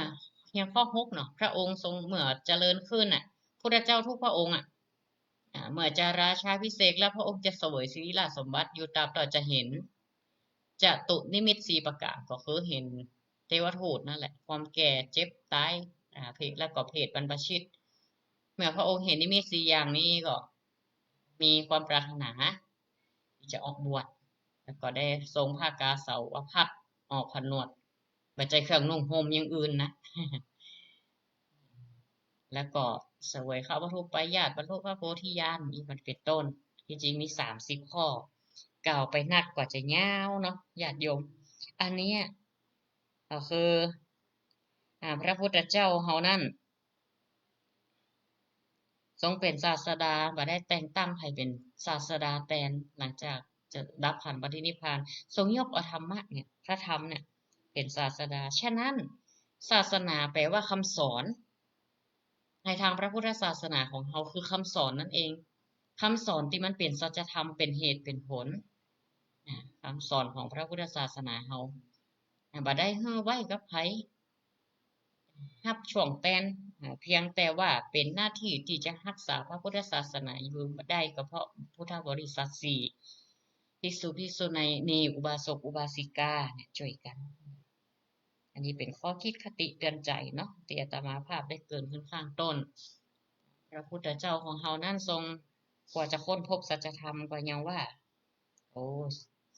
เฮียงข้อหกเนาะ พระองค์ทรง เมื่อเจริญขึ้นน่ะ พุทธเจ้าทุกพระองค์อะ อ่า เมื่อจะราชาภิเษกแล้ว พระองค์จะเสวยสิริราชสมบัติอยู่ตราบเต้าจะเห็น จตุนิมิตสี่ประก๋าน ก็คือเห็น เทวทูตนั่นแหละ ความแก่ เจ็บ ต๋าย อ่า เพศ แล้วก็เพศบรรพชิต เมื่อพระองค์เห็นนิมิตสี่อย่างนี้ก็มีความปรารถนาที่จะออกบวช แล้วก็ได้ทรงผ้ากาสาวพัสตร์ออกผนวด บ่ใจ้เครื่องนุ่งห่มอย่างอื่นนะ แล้วก็เสวยข้าววัตถุปายาตร บรรลุพระโพธิญาณ นี่มันเป็นต้น ที่จริงมีสามสิบข้อ กล่าวไปนักก็จะยาวเนาะ ญาติโยม อันเนี้ยก็คือ อ่า พระพุทธเจ้าเฮานั้น ทรงเป๋นศาสดา บ่ได้แต่งตั้งใผเป๋นศาสดาแตน หลังจากจะดับขันธ์ปรินิพพาน ทรงยกเอาธรรมะเนี่ย พระธรรมเนี่ย เป๋นศาสดา ฉะนั้น ศาสนาแปลว่าคำสอน ในทางพระพุทธศาสนาของเฮาคือคำสอนนั่นเอง คำสอนตี้มันเป๋นสัจธรรม เป๋นเหตุเป๋นผล อ่า คำสอนของพระพุทธศาสนาเฮา อ่า บ่ได้หื้อไว้กับใผ ฮับช่วงแตน อ่า เพียงแต่ว่าเป๋นหน้าตี้ตี้จะฮักษาพระพุทธศาสนาอยู่ได้ ก็เพราะพุทธบริษัทสี่ ภิกษุ ภิกษุณี อุบาสก อุบาสิกาเนี่ยจ้วยกั๋น อันนี้เป๋นข้อคิดคติเตือนใจ๋เนาะ ตี้อาตมาภาพได้เกริ่นขึ้นข้างต้น พระพุทธเจ้าของเฮานั้นทรง กว่าจะค้นพบสัจธรรมก็ยังว่า โอ้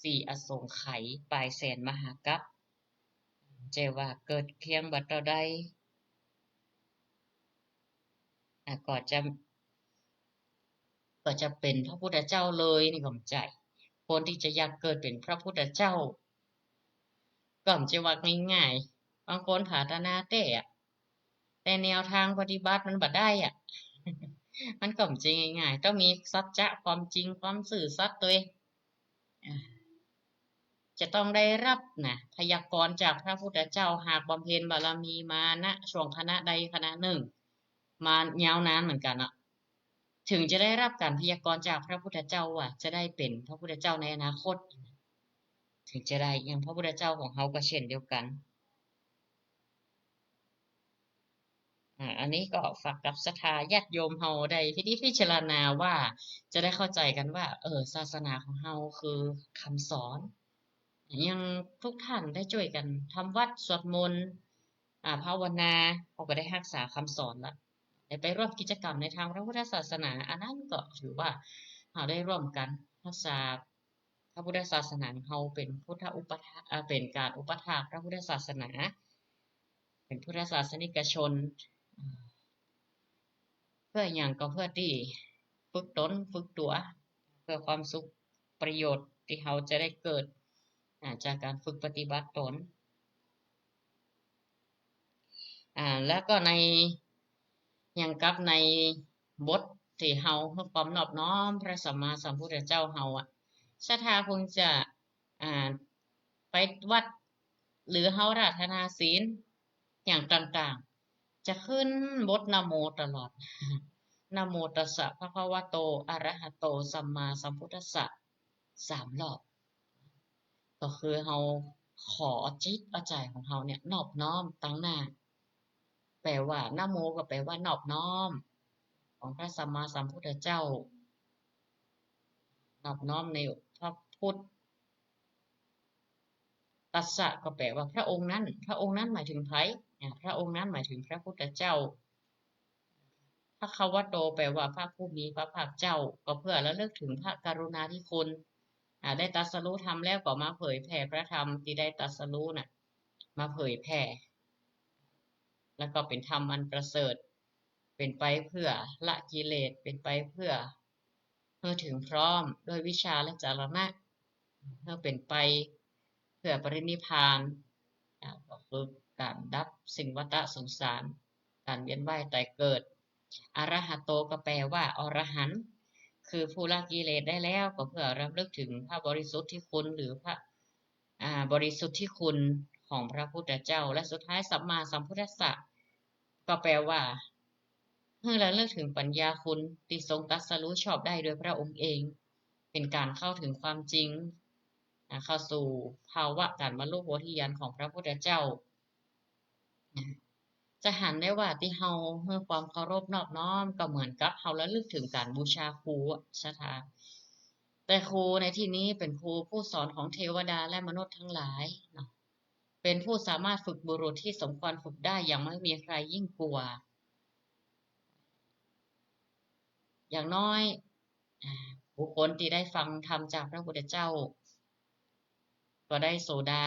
สี่อสงไขย ปายแสนมหากัป บ่ใจ้ว่าเกิดเพียงบ่าเต้าใด อ่ะ ก็จะ ก็จะเป๋นพระพุทธเจ้าเลยนี่ก็บ่ใจ้ คนตี้จะอยากเกิดเป๋นพระพุทธเจ้า ก็บ่ใจ้ว่าง่ายๆ บางคนปรารถนาแต๊อะ แต่แนวทางปฏิบัติมันบ่ได้อะ มันก็บ่ใจ้ง่ายๆ ต้องมีสัจจะความจริง ความซื่อสัตย์ตวย อ่า จะต้องได้ฮับนะ พยากรณ์จากพระพุทธเจ้า หากบำเพ็ญบารมีมานะ ช่วงขณะใดขณะนึ่ง มายาวนานเหมือนกั๋นเนาะ เถิงจะได้ฮับก๋านพยากรณ์จากพระพุทธเจ้าว่าจะได้เป๋นพระพุทธเจ้าในอนาคต เถิงจะได้ อย่างพระพุทธเจ้าของเฮาก็เช่นเดียวกั๋น อ่า อันนี้ก็ฝากกับศรัทธาญาติโยมเฮาได้พินิจพิจารณาว่าจะได้เข้าใจ๋กั๋นว่า เออ ศาสนาของเฮาคือคำสอน อย่างทุกท่านได้จ้วยกั๋นทำวัตรสวดมนต์ อ่า ภาวนา เฮาก็ได้ฮักษาคำสอนละ ได้ไปร่วมกิจกรรมในทางพระพุทธศาสนา อันนั้นก็ถือว่าเฮาได้ร่วมกั๋นฮักษา พระพุทธศาสนาเฮาเป๋นพุทธอุปถา เอ่อ เป๋นก๋านอุปถากพระพุทธศาสนา เป๋นพุทธศาสนิกชน เพื่อหยัง ก็เพื่อตี้ฝึกต๋นฝึกตั๋ว เพื่อความสุขประโยชน์ตี้เฮาจะได้เกิด อ่า จากก๋านฝึกปฏิบัติต๋น อ่า แล้วก็ใน อย่างกับในบทตี้เฮาหื้อความนอบน้อมพระสัมมาสัมพุทธเจ้าเฮาอะ ศรัทธาคงจะ อ่า ไปวัด หรือเฮาอาราธนาศีลอย่างต่างๆ จะขึ้นบทนะโมตลอด นะโมตัสสะภะคะวะโต อะระหะโต สัมมาสัมพุทธัสสะ สามรอบ ก็คือเฮาขอเอาจิตเอาใจ๋ของเฮาเนี่ยนอบน้อมตังหน้า แปลว่านะโมก็แปลว่านอบน้อม ของพระสัมมาสัมพุทธเจ้า นอบน้อมในพระพุทธ ตัสสะก็แปลว่าพระองค์นั้น พระองค์นั้นหมายถึงใผ อ่า พระองค์นั้นหมายถึงพระพุทธเจ้า ภะคะวะโต แปลว่าพระผู้มีพระภาคเจ้า ก็เพื่อระลึกถึงพระกรุณาธิคุณ อ่า ได้ตรัสรู้ธรรมแล้วก็มาเผยแผ่พระธรรมตี้ได้ตรัสรู้น่ะ มาเผยแผ่ แล้วก็เป๋นธรรมอันประเสริฐ เป๋นไปเพื่อละกิเลส เป๋นไปเพื่อ หื้อเถิงพร้อมด้วยวิชชาและจรณะ หื้อเป๋นไปเพื่อปรินิพพาน อ่า ก็คือก๋านดับสิ่งวัฏสงสาร ก๋านเวียนว่ายต๋ายเกิด อะระหะโต ก็แปลว่าอรหันต์ คือผู้ละกิเลสได้แล้ว ก็เพื่อรำลึกถึงพระบริสุทธิคุณ หรือพระ อ่า บริสุทธิคุณของพระพุทธเจ้า และสุดท้ายสัมมาสัมพุทธัสสะ ก็แปลว่า หื้อระลึกถึงปัญญาคุณตี้ทรงตรัสรู้ชอบได้โดยพระองค์เอง เป๋นก๋านเข้าถึงความจริง อ่า เข้าสู่ภาวะก๋านบรรลุโพธิญาณของพระพุทธเจ้า นะ จะหันได้ว่าตี้เฮาหื้อความเคารพนอบน้อมก็เหมือนกับเฮาระลึกถึงก๋านบูชาครูอะ ศรัทธา แต่ครูในที่นี้เป๋นครูผู้สอนของเทวดาและมนุษย์ทั้งหลายเนาะ เป็นผู้สามารถฝึกบุรุษที่สมควรฝึกได้อย่างไม่มีใครยิ่งกว่า อย่างน้อย อ่า บุคคลตี้ได้ฟังธรรมจากพระพุทธเจ้า ก็ได้โสดา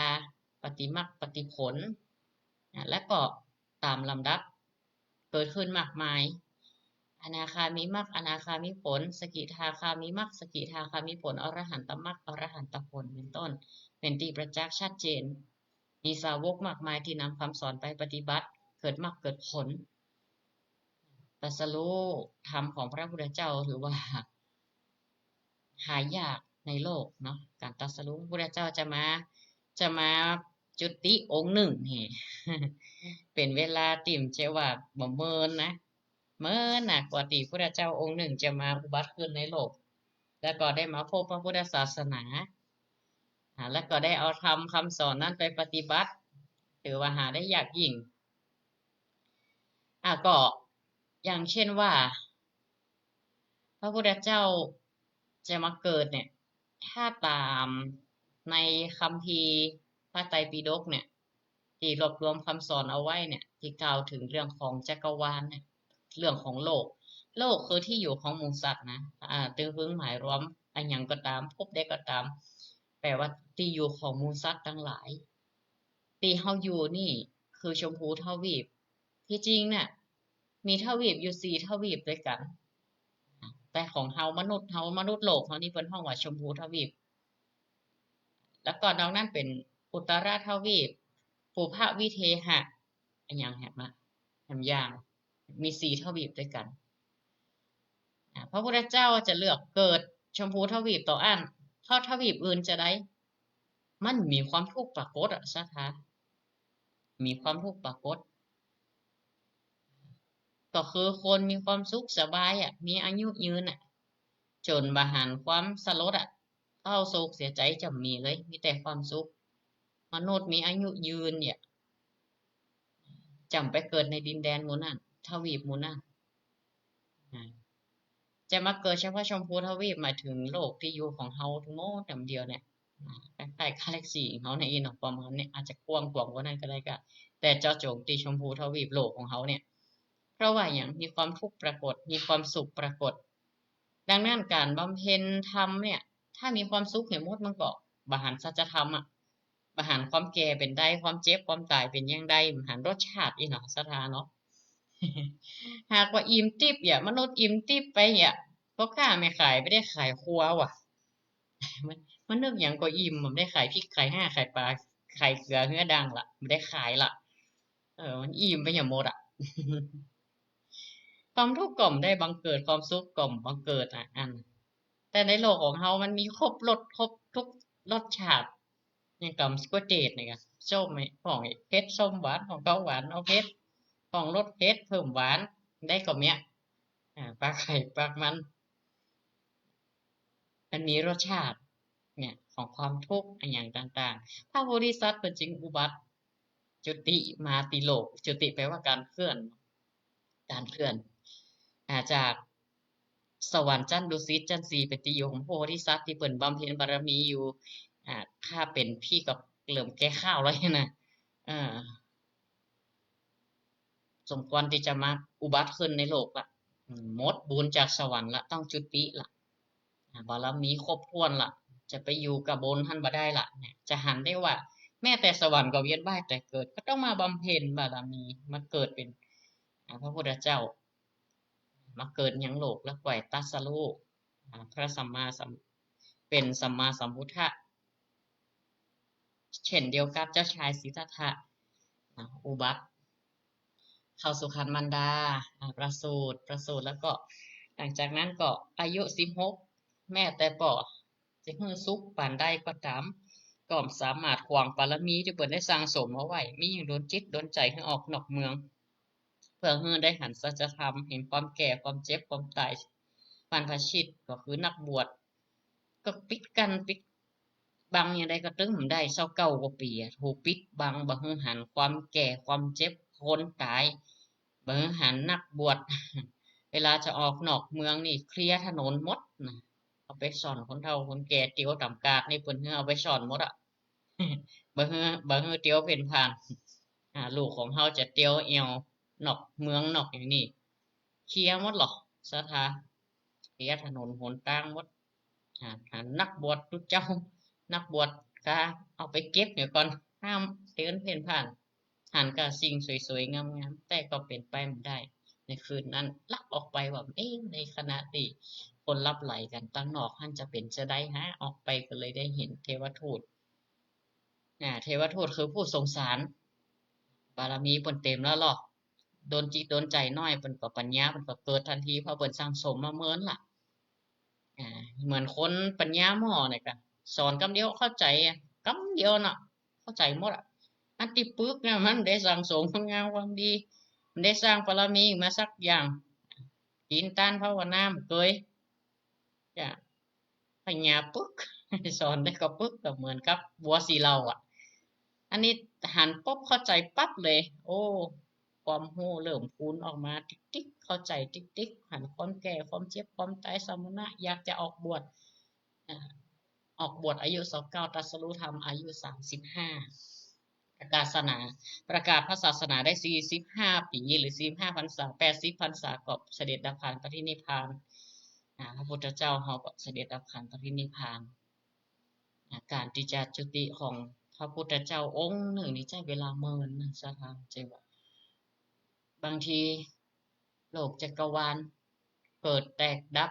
ปัตติมรรคปัตติผล อ่า และก็ต๋ามลำดับ เกิดขึ้นมากมาย อนาคามิมรรค อนาคามิผล สกิทาคามิมรรค สกิทาคามิผล อรหันตมรรค อรหันตผล เป๋นต้น เป๋นตี้ประจักษ์ชัดเจน มีสาวกมากมายตี้นำคำสอนไปปฏิบัติ เกิดมรรคเกิดผล ตรัสรู้ธรรมของพระพุทธเจ้า ถือว่า หายากในโลกเนาะ ก๋านตรัสรู้ พระพุทธเจ้าจะมา จะมาจุติองค์นึ่งนี่ เป๋นเวลาตี้บ่ใจ้ว่าบ่เมินนะ เมินนะ กว่าตี้พระพุทธเจ้าองค์นึ่งจะมาอุบัติขึ้นในโลก แล้วก็ได้มาพบพระพุทธศาสนา อ่า แล้วก็ได้เอาธรรมคำสอนนั้นไปปฏิบัติ ถือว่าหาได้ยากยิ่ง อ่ะ ก็อย่างเช่นว่า พระพุทธเจ้าจะมาเกิดเนี่ย ถ้าต๋ามในคัมภีร์พระไตรปิฎกเนี่ย ตี้รวบรวมคำสอนเอาไว้เนี่ย ตี้กล่าวเถิงเรื่องของจักรวาลเนี่ย เรื่องของโลก โลกคือตี้อยู่ของหมู่สัตว์นะ อ่า ตึงเพิ่งหมายรวมอะหยังก็ต๋าม ภพใดก็ต๋าม แป๋ว่าตี้อยู่ของหมู่สัตว์ตังหลาย ตี้เฮาอยู่นี่คือชมพูทวีป ตี้จริงเนี่ย มีทวีปอยู่สี่ทวีปตวยกั๋น แต่ของเฮามนุษย์ เฮามนุษย์โลกเฮานี่เปิ้นฮ้องว่าชมพูทวีป แล้วก็นอกนั้นเป๋นอุตตรทวีป ปุพพวิเทหะ อะหยังแหมอะ แหมยาง มีสี่ทวีปตวยกั๋น อ่า พระพุทธเจ้าจะเลือกเกิดชมพูทวีปเต้าอั้น เพราะทวีปอื่นจาใด มันมีความทุกข์ปรากฏอะ ศรัทธา มีความทุกข์ปรากฏ ก็คือคนมีความสุขสบายอะ มีอายุยืนอะ จ๋นบ่หันความสลดอะ เศร้าโศกเสียใจ๋จ๋ำมีเลย มีแต่ความสุข มนุษย์มีอายุยืนเนี่ย จ๋ำไปเกิดในดินแดนหมู่นั้น ทวีปหมู่นั้น อ่า จะมาเกิดเฉพาะชมพูทวีป หมายเถิงโลกตี้อยู่ของเฮาตังหมดตังเดียวเนี่ย อ่า คล้ายๆ กาแล็กซีเฮาเนี่ยอี้เนาะ ประมาณเนี่ย อาจจะกว้างขวางกว่านั้นก็ได้ก็ แต่เจาะจงตี้ชมพูทวีปโลกของเฮาเนี่ย เพราะว่าหยัง มีความทุกข์ปรากฏ มีความสุขปรากฏ ดังนั้นก๋านบำเพ็ญธรรมเนี่ย ถ้ามีความสุขเหียหมด มันก็บ่หันสัจธรรมอะ บ่หันความแก่เป๋นใด ความเจ็บ ความต๋ายเป๋นอย่างใด บ่หันรสชาติอี้เนาะ ศรัทธาเนาะ หากว่าอิ่มติ๊บเนี่ย มนุษย์อิ่มติ๊บไปเนี่ย พ่อค้าแม่ขายบ่ได้ขายครัวว่ะ มัน มันนึกหยังก็อิ่ม บ่ได้ขายพริก ขายฮา ขายปลา ขายเกลือเฮือดังละ บ่ได้ขายละ เออ มันอิ่มไปเหียหมดอะ ความทุกข์ก็บ่ได้บังเกิด ความสุขก็บ่บังเกิดอะ อัน แต่ในโลกของเฮามันมีครบรส ครบทุกรสชาติ อย่างกำสะกัวเตดนี่ก็ ส้ม ของเผ็ด ส้ม หวาน ของคาวหวาน เอาเผ็ด ของรสเผ็ด เพิ่มหวาน ได้ก็เมี้ย อ่า ปากใผปากมัน มันมีรสชาติ เนี่ย ของความทุกข์อะหยังต่างๆ พระโพธิสัตว์เปิ้นจึงอุบัติ จุติมาตี้โลก จุติแปลว่าการเคลื่อน การเคลื่อน อ่า จากสวรรค์จั้นดุสิตจั้นสี่ เป๋นตี้อยู่ของพระโพธิสัตว์ตี้เปิ้นบำเพ็ญบารมีอยู่ อ่า ข้าเป๋นพี่ก็เริ่มแก่ข้าวแล้วนะ อ่า สมควรตี้จะมาอุบัติขึ้นในโลกละ อืม หมดบุญจากสวรรค์ละ ต้องจุติละ อ่า บารมีครบถ้วนละ จะไปอยู่กับบนหั้นบ่ได้ละ เนี่ย จะหันได้ว่า แม้แต่สวรรค์ก็เวียนว่ายต๋ายเกิด ก็ต้องมาบำเพ็ญบารมี มาเกิดเป๋น อ่า พระพุทธเจ้า มาเกิดยังโลก แล้วใค่ตรัสรู้ อ่า พระสัมมาสัม เป๋นสัมมาสัมพุทธะ เช่นเดียวกับเจ้าชายสิทธัตถะ อ่า อุบัติ เข้าสู่ครรภ์มารดา อ่า ประสูติ ประสูติแล้วก็ หลังจากนั้นก็อายุสิบหก แม้แต่ป้อจะหื้อสุขปานใดก็ต๋าม ก็บ่สามารถขวางบารมีตี้เปิ้นได้สั่งสมเอาไว้ มีหยังดลจิตดลใจ๋หื้อออกนอกเมือง เพื่อหื้อได้หันสัจธรรม หันความแก่ ความเจ็บ ความต๋าย บรรพชิต ก็คือนักบวช ก็ปิดกั้นปิดบังอย่างใดก็ตึงบ่ได้ ซาวเก้ากว่าปี๋อะ ถูกปิดบัง บ่หื้อหันความแก่ ความเจ็บ คนต๋าย บ่หื้อหันนักบวช เวลาจะออกนอกเมืองนี่เคลียร์ถนนหมดนะ เอาไปซ่อนคนเฒ่าคนแก่ เตียวต๋ามกาดนี่เปิ้นหื้อเอาไปซ่อนหมดอะ บ่หื้อ บ่หื้อเตียวเพ่นพ่าน อ่า ลูกของเฮาจะเตียวแอ่วนอกเมืองนอกอย่างนี้ เคลียร์หมดหลอ ศรัทธา เคลียร์ถนนหนตางหมด อ่า นักบวชตุ๊เจ้า นักบวชกาเอาไปเก็บเหียก่อน ห้ามเตียวเพ่นพ่าน หันก่าสิ่งสวยๆ งามๆ แต่ก็เป๋นไปบ่ได้ ในคืนนั้นลักออกไปว่า เอ๊ะ ในขณะตี้คนหลับใหลกั๋นตังนอกหั้นจะเป๋นจาใดหา ออกไปก็เลยได้หันเทวทูต อ่า เทวทูตคือผู้ทรงสาร บารมีเปิ้นเต๋มแล้วลอ โดนจิตโดนใจ๋น้อย เปิ้นก็ปัญญาเปิ้นก็เกิดตันที เพราะเปิ้นสั่งสมมาเมินละ อ่า เหมือนคนปัญญาหม้อเนี่ยก่ะ สอนกำเดียวเข้าใจ๋อะ กำเดียวเนาะ เข้าใจ๋หมดอะ อันตี้ปึกเนี่ยมันได้สั่งสมคุณงามความดี มันได้สร้างบารมีมาสักอย่าง ศีลตานภาวนาบ่เกย จ้ะ ปัญญาปึก สอนได้ก็ปึก ก็เหมือนกับวัวสีเหล่าอะ อันนี้หันปุ๊บเข้าใจ๋ปั๊บเลย โอ้ ความฮู้เริ่มพูนออกมาติ๊กๆ เข้าใจ๋ติ๊กๆ หันความแก่ ความเจ็บ ความต๋าย สมณะอยากจะออกบวช อ่า ออกบวชอายุซาวเก้า ตรัสรู้ธรรมอายุสามสิบห้า ประกาศศาสนา ประกาศพระศาสนาได้สี่สิบห้าปี๋ หรือสี่สิบห้าพรรษา แปดสิบพรรษาก็เสด็จดับขันธปรินิพพาน อ่า พระพุทธเจ้าเฮาก็เสด็จดับขันธปรินิพพาน อ่า ก๋านตี้จะจุติของพระพุทธเจ้าองค์นึ่งนี่ใจ๊เวลาเมินนะ ศรัทธา เจ้าว่า บางทีโลกจักรวาลเกิดแตกดับ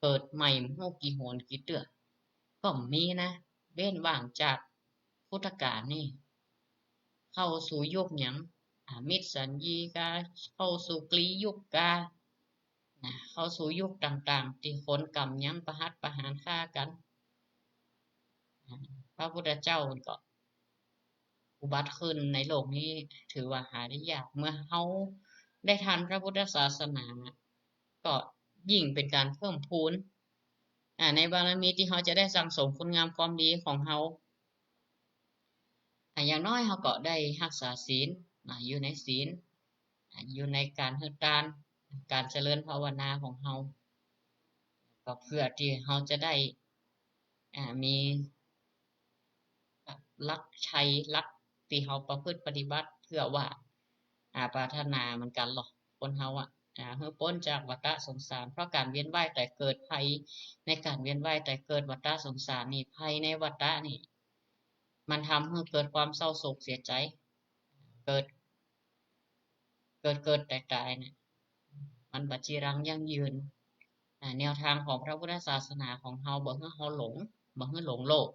เกิดใหม่บ่ฮู้กี่หนกี่เตื้อ ก็มีนะ เว้นว่างจากพุทธกาลนี่ เข้าสู่ยุคหยัง อ่า มิสสัญญูกา เข้าสู่กลียุคกา นะ เข้าสู่ยุคต่างๆ ตี้คนก่ำยังประหัตประหารฆ่ากั๋น อ่า พระพุทธเจ้าก็อุบัติขึ้นในโลกนี้ ถือว่าหาได้ยาก เมื่อเฮาได้ทันพระพุทธศาสนา ก็ยิ่งเป๋นก๋านเพิ่มพูน อ่า ในบารมีตี้เฮาจะได้สั่งสมคุณงามความดีของเฮา อ่า อย่างน้อยเฮาก็ได้ฮักษาศีล อ่า อยู่ในศีล อ่า อยู่ในก๋านหื้อตาน ก๋านเจริญภาวนาของเฮา ก็เพื่อตี้เฮาจะได้ อ่า มี หลักชัย หลักตี้เฮาประพฤติปฏิบัติ เพื่อว่า อ่า ปรารถนาเหมือนกั๋นลอ คนเฮาอะ อ่า หื้อป๊นจากวัฏสงสาร เพราะก๋านเวียนว่ายต๋ายเกิด ภัยในก๋านเวียนว่ายต๋ายเกิด วัฏสงสารนี่ ภัยในวัฏนี่ มันทำหื้อเกิดความเศร้าโศกเสียใจ๋ เกิด เกิดเกิดต๋ายต๋ายเนี่ย มันบ่จีรังยั่งยืน อ่า แนวทางของพระพุทธศาสนาของเฮา บ่หื้อเฮาหลง บ่หื้อหลงโลก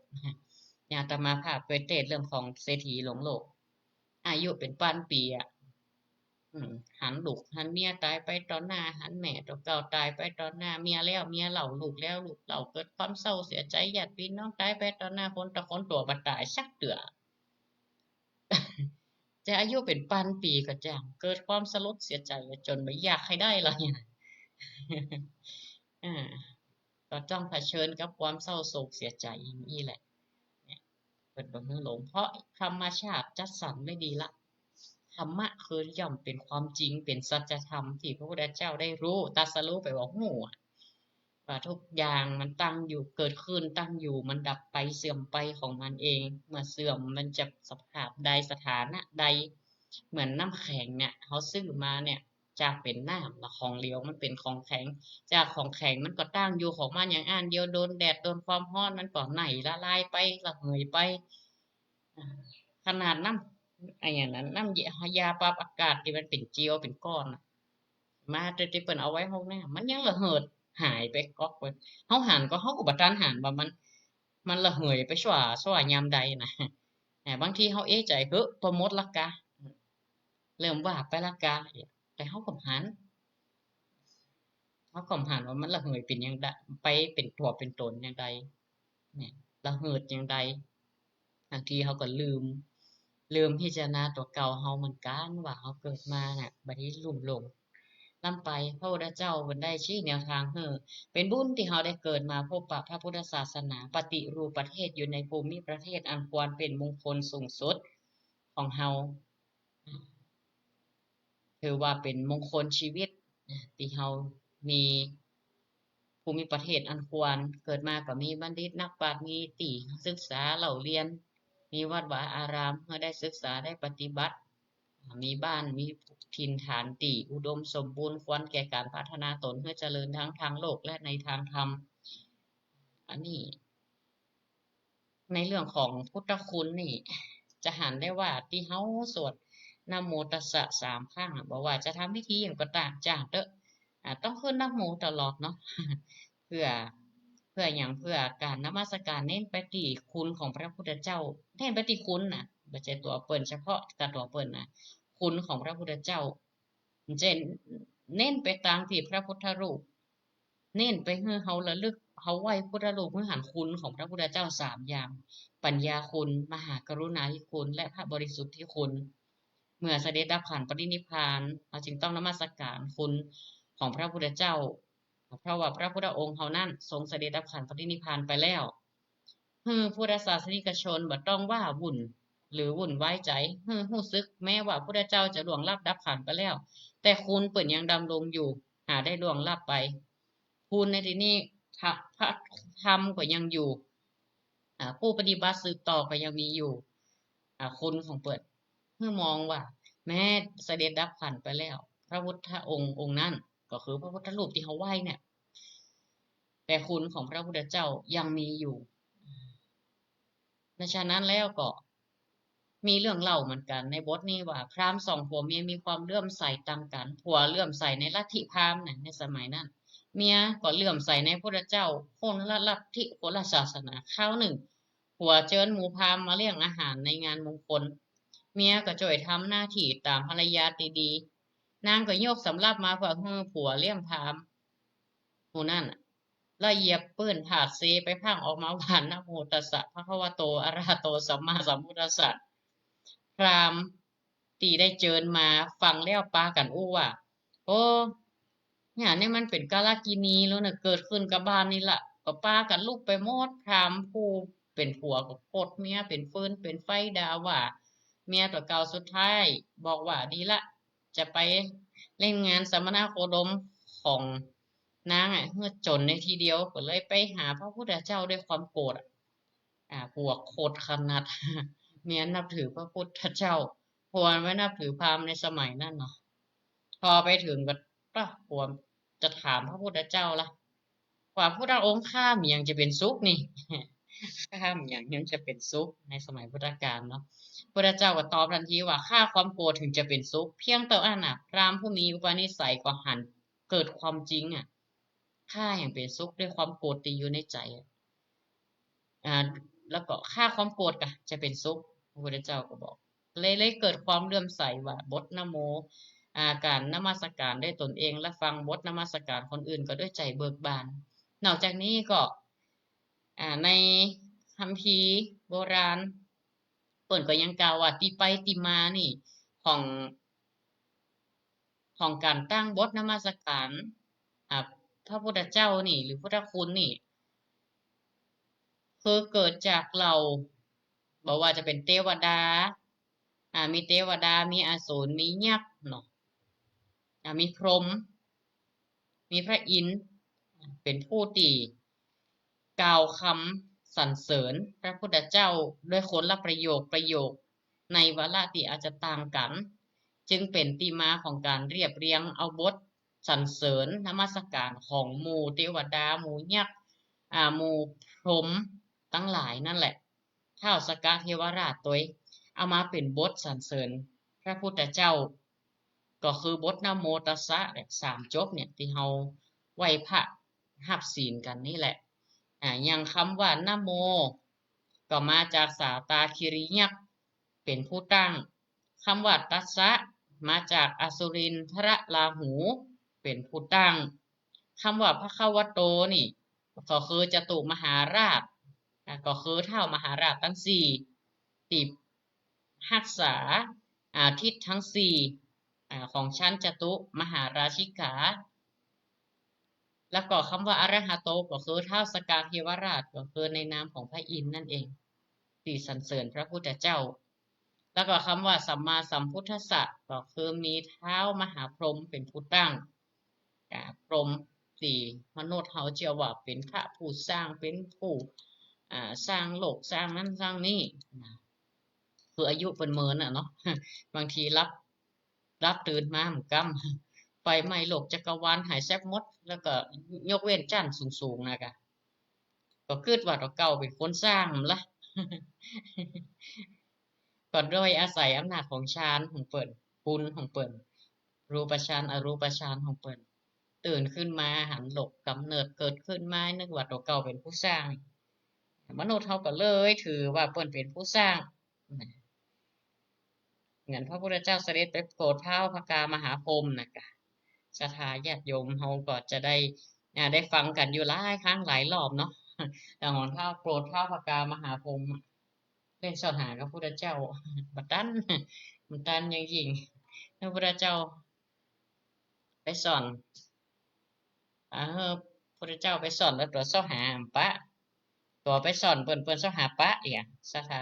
อย่างอาตมาภาพเกยเตสน์เรื่องของเศรษฐีหลงโลก อายุเป๋นปันปี๋อะ อืม หันลูกหันเมียต๋ายไปต่อหน้า หันแม่ตั๋วเก่าต๋ายไปต่อหน้า เมียแล้วเมียเล่า ลูกแล้วลูกเล่า เกิดความเศร้าเสียใจ๋ ญาติปี้น้องต๋ายไปต่อหน้า คนต่อคน ตั๋วบ่ต๋ายสักเตื้อ จะอายุเป๋นปันปี๋ก็จ้าง เกิดความสลดเสียใจ๋จ๋นบ่อยากหื้อได้เลย อ่า ก็ต้องเผชิญกับความเศร้าโศกเสียใจ๋อย่างอี้แหละ เนี่ย เปิ้นบ่หื้อหลง เพราะธรรมชาติจัดสรรไว้ดีละ ธรรมะคือย่อมเป๋นความจริง เป๋นสัจธรรมตี้พระพุทธเจ้าได้ฮู้ ตรัสฮู้ แป๋ว่าฮู้อะ ว่าทุกอย่างมันตั้งอยู่ เกิดขึ้น ตั้งอยู่ มันดับไป เสื่อมไปของมันเอง เมื่อเสื่อมมันจะสภาพใด สถานะใด เหมือนน้ำแข็งเนี่ย เฮาซื้อมาเนี่ย จากเป๋นน้ำละ ของเหลวมันเป๋นของแข็ง จากของแข็งมันก็ตั้งอยู่ของมันอย่างอั้น เดี๋ยวโดนแดด โดนความฮ้อน มันก็ไหม้ละลายไป ระเหยไป อ่า ขนาดน้ำ อะหยังนั้น น้ำยา ยาปรับอากาศตี้มันเป๋นเจล เป๋นก้อนน่ะ มาแต่ตี้เปิ้นเอาไว้ห้องน้ำ มันยังระเหิดหายไปก๊อกเปิ้น เฮาหันก็ เฮาก็บ่ตันหันว่ามัน มันระเหยไปชั่ว ชั่วยามใดนะ แต่บางทีเฮาเอะใจ๋ เฮ้อ ปอหมดละกา เริ่มวาบไปละกา แต่เฮาก็บ่หัน เฮาก็บ่หันว่ามันระเหยเป๋นอย่างใด ไปเป๋นตั๋วเป๋นต๋นอย่างใด เนี่ย ระเหิดอย่างใด บางทีเฮาก็ลืม ลืมพิจารณาตั๋วเก่าเฮาเหมือนกั๋น ว่าเฮาเกิดมาน่ะ บ่ดีลุ่มหลง ล้ำไป พระพุทธเจ้าเปิ้นได้ชี้แนวทางหื้อ เป๋นบุญตี้เฮาได้เกิดมาพบปะพระพุทธศาสนา ปฏิรูปประเทศ อยู่ในภูมิประเทศอันควรเป๋นมงคลสูงสุดของเฮา ถือว่าเป๋นมงคลชีวิต ตี้เฮามีภูมิประเทศอันควร เกิดมาก็มีบัณฑิตนักปราชญ์ มีตี้ศึกษาเล่าเรียน มีวัดวาอารามหื้อได้ศึกษาได้ปฏิบัติ มีบ้านมีถิ่นฐานตี้อุดมสมบูรณ์ ควรแก่ก๋านพัฒนาตนหื้อเจริญทั้งตางโลกและในตางธรรม อันนี้ ในเรื่องของพุทธคุณนี่ จะหันได้ว่าตี้เฮาสวดนะโมตัสสะสามครั้งอะ บ่ว่าจะทำพิธีหยังก็ต๋าม จางเต๊อะ อ่า ต้องขึ้นนะโมตลอดเนาะ เปื้อ เปื้อหยัง เปื้อก๋านนมัสก๋านเน้นไปตี้คุณของพระพุทธเจ้า เน้นไปตี้คุณนะ บ่ใจ้ตั๋วเปิ้น เฉพาะกับตั๋วเปิ้นนะ คุณของพระพุทธเจ้า จะเน้นไปตางตี้พระพุทธรูป เน้นไปหื้อเฮาระลึก เฮาไหว้พุทธรูปหื้อหันคุณของพระพุทธเจ้าสามอย่าง ปัญญาคุณ มหากรุณาธิคุณ และพระบริสุทธิคุณ เมื่อเสด็จดับขันธ์ปรินิพพาน เฮาจึงต้องนมัสก๋านคุณของพระพุทธเจ้า เพราะว่าพระพุทธองค์เฮานั้นทรงเสด็จดับขันธ์ปรินิพพานไปแล้ว หื้อพุทธศาสนิกชนบ่ต้องว้าวุ่นหรือวุ่นวายใจ๋ หื้อฮู้สึกแม้ว่าพุทธเจ้าจะล่วงลับดับขันธ์ไปแล้ว แต่คุณเปิ้นยังดำรงอยู่ หาได้ล่วงลับไป คุณในตี้นี้ พระ พระธรรมก็ยังอยู่ อ่า ผู้ปฏิบัติสืบต่อก็ยังมีอยู่ อ่า คุณของเปิ้น หื้อมองว่าแม้เสด็จดับขันธ์ไปแล้ว พระพุทธองค์องค์นั้น ก็คือพระพุทธรูปตี้เฮาไหว้เนี่ย แต่คุณของพระพุทธเจ้ายังมีอยู่ ฉะนั้นแล้วก็มีเรื่องเล่าเหมือนกั๋นในบทนี้ว่า พราหมณ์สองผัวเมียมีความเลื่อมใสต่างกั๋น ผัวเลื่อมใสในลัทธิพราหมณ์นะ ในสมัยนั้น เมียก็เลื่อมใสในพุทธเจ้า คนละลัทธิ คนละศาสนา คราวนึ่ง ผัวเจิญหมู่พราหมณ์มาเลี้ยงอาหารในงานมงคล เมียก็จ้วยทำหน้าตี้ต๋ามภรรยาตี้ดี นางก็ยกสำรับมาเปื้อหื้อผัวเลี้ยงพราหมณ์หมู่นั้นน่ะ แล้วเหยียบปื้นผาดเซไปพร่างออกมาว่า นะโมตัสสะภะคะวะโต อะระหะโต สัมมาสัมพุทธัสสะ พราหมณ์ตี้ได้เจิญมาฟังแล้วปากั๋นอู้ว่า โอ้ เนี่ย นี่มันเป๋นกาลกินีแล้วนะ เกิดขึ้นกับบ้านนี่ละ ก็ปากั๋นลุกไปหมด พราหมณ์ผู้เป๋นผัวก็โกรธเมียเป๋นฟืนเป๋นไฟด่าว่าเมียตั๋วเก่า สุดท้ายบอกว่า ดีละ จะไปเล่นงานสมณโคดมของนางอะ หื้อจ๋นในทีเดียว ก็เลยไปหาพระพุทธเจ้าด้วยความโกรธอะ อ่า ผัวโกรธขนาด เมียนับถือพระพุทธเจ้า ผัวไม่นับถือพราหมณ์ในสมัยนั้นเนาะ พอไปเถิงก็ ปะ ผัวจะถามพระพุทธเจ้าละ ว่า พุทธองค์ ข้าบ่มีหยังจะเป๋นสุขนี่ ข้าบ่มีหยังจะเป๋นสุข ในสมัยพุทธกาลเนาะ พุทธเจ้าก็ตอบทันทีว่า ข้าความโกรธถึงจะเป๋นสุข เพียงเต้าอั้นน่ะ พราหมณ์ผู้มีอุปนิสัยก็หันเกิดความจริงอะ ข้าแฮ่งเป๋นสุขด้วยความโกรธตี้อยู่ในใจ๋อะ อ่า แล้วก็ข้าความโกรธกะจะเป๋นสุข พระพุทธเจ้าก็บอก เลย เลยเกิดความเลื่อมใสว่าบทนะโม อ่า ก๋านนมัสก๋านด้วยตนเอง และฟังบทนมัสก๋านคนอื่นก็ด้วยใจ๋เบิกบาน นอกจากนี้ก็ อ่า ในคัมภีร์โบราณ เปิ้นก็ยังกล่าวว่าตี้ไปตี้มานี่ของ ของก๋านตั้งบทนมัสก๋าน อ่า พระพุทธเจ้านี่ หรือพุทธคุณนี่ คือเกิดจากเหล่า บ่ว่าจะเป๋นเตวดา อ่า มีเตวดา มีอสูร มียักษ์เนาะ อ่า มีพรหม มีพระอินทร์ เป๋นผู้ตี้กล่าวกำสรรเสริญพระพุทธเจ้าด้วยคนละประโยคประโยค ในวาระตี้อาจจะต่างกั๋น จึงเป๋นตี้มาของก๋านเรียบเรียงเอาบทสรรเสริญนมัสก๋านของหมู่เตวดา หมู่ยักษ์ อ่า หมู่พรหมตังหลายนั่นแหละ ท้าวสักกะเทวราชตวยเอามาเป๋นบทสรรเสริญพระพุทธเจ้า ก็คือบทนะโมตัสสะเนี่ย สามจบเนี่ย ตี้เฮาไหว้พระฮับศีลกั๋นนี่แหละ อ่า อย่างกำว่านะโม ก็มาจากสาตาคิริยักษ์เป๋นผู้ตั้ง กำว่าตัสสะ มาจากอสุรินทรราหูเป๋นผู้ตั้ง กำว่าภะคะวะโตนี่ ก็คือจตุมหาราช อ่า ก็คือท้าวมหาราชตังสี่ ตี้ฮักษา อ่า ทิศตังสี่ อ่า ของชั้นจตุมหาราชิกา แล้วก็กำว่าอะระหะโต ก็คือท้าวสักกะเทวราช ก็คือในนามของพระอินทร์นั่นเอง ตี้สรรเสริญพระพุทธเจ้า แล้วก็กำว่าสัมมาสัมพุทธัสสะ ก็คือมีท้าวมหาพรหมเป๋นผู้ตั้ง อ่า พรหมตี้มนุษย์เฮาเจื้อว่าเป๋นพระผู้สร้าง เป๋นผู้ อ่า สร้างโลก สร้างนั้นสร้างนี้นะ คืออายุเปิ้นเมินน่ะเนาะ บางทีหลับ หลับตื่นมาบ่กำ ไฟไหม้โลกจักรวาลหายแซบหมด แล้วก็ยกเว้นจั้นสูงๆ นะกะ ก็กึ๊ดว่าตั๋วเก่าเป๋นคนสร้างละ ก็โดยอาศัยอำนาจของฌานของเปิ้น ปุญของเปิ้น รูปฌาน อรูปฌานของเปิ้น ตื่นขึ้นมาหันโลกกำเนิดเกิดขึ้นมา นึกว่าตั๋วเก่าเป๋นผู้สร้าง มนุษย์เฮาก็เลยถือว่าเปิ้นเป๋นผู้สร้าง เหมือนพระพุทธเจ้าเสด็จไปโปรดท้าวพระกามหาพรหมนะกะ ศรัทธาญาติโยมเฮาก็จะได้ อ่า ได้ฟังกั๋นอยู่หลายครั้งหลายรอบเนาะ แต่หนท้าวโปรดท้าวพระกามหาพรหมอะ ได้สรรหากับพุทธเจ้า บ่ตัน บ่ตันยังยิ่ง พระพุทธเจ้า ไปสรร อ่า พุทธเจ้าไปสรรแล้วตั๋วเซาะหาปะ ตั๋วไปสรรเปิ้น เปิ้นเซาะหาปะ เอีย ศรัทธา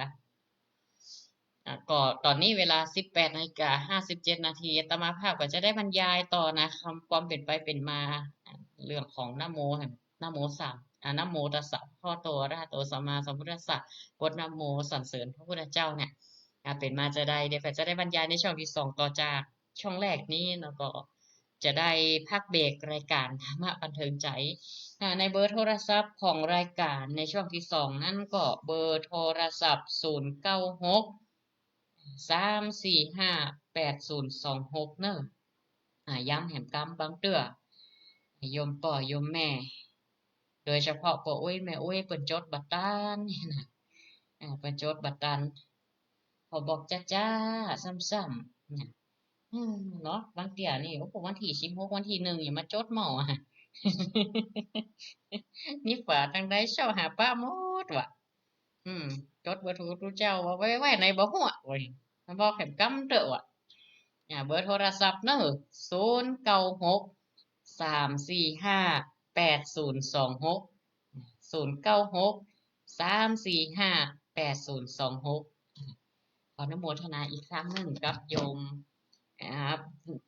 อ่า ก็ต๋อนนี้เวลาสิบแปดนาฬิกาห้าสิบเจ็ดนาที อาตมาภาพก็จะได้บรรยายต่อนะ คำ ความเป๋นไปเป๋นมา อ่า เรื่องของนะโม นะโมสาม อ่า นะโมตัสสะภะคะวะโต อะระหะโต สัมมาสัมพุทธัสสะ บทนะโมสรรเสริญพระพุทธเจ้าเนี่ย อ่า เป๋นมาจาใด เดี๋ยวก็จะได้บรรยายในช่วงที่สองต่อจาก ช่วงแรกนี้ แล้วก็จะได้พักเบรกรายการธรรมะบันเทิงใจ อ่า ในเบอร์โทรศัพท์ของรายการในช่วงที่สองนั้นก็เบอร์โทรศัพท์ ศูนย์เก้าหก สามสี่ห้า แปดศูนย์สองหก เนาะ อ่า ย้ำแหมกำ บางเตื้อ โยมป้อโยมแม่ โดยเฉพาะป้ออุ๊ยแม่อุ๊ย เปิ้นจดบ่ตันนี่นะ อ่า เปิ้นจดบ่ตัน ขอบอกจ๊าๆ ซ้ำๆ นะ อืม เนาะ บางเตื้อนี่ โอ้โห วันตี้สิบหก วันตี้หนึ่ง ยังมาจดเม้าอะ นี่ฝาตังใดเซาะหาปะหมดว่ะ อืม จดบ่ถูก ตุ๊เจ้าว่าไว้ ไว้ไหนบ่ฮู้อะ โอ้ย มาบอกแหมกำเตื้อว่ะ อ่า เบอร์โทรศัพท์เนาะ ศูนย์เก้าหก สามสี่ห้า แปดศูนย์สองหก ศูนย์เก้าหก สามสี่ห้า แปดศูนย์สองหก ขออนุโมทนาอีกครั้งนึ่งกับโยม อ่า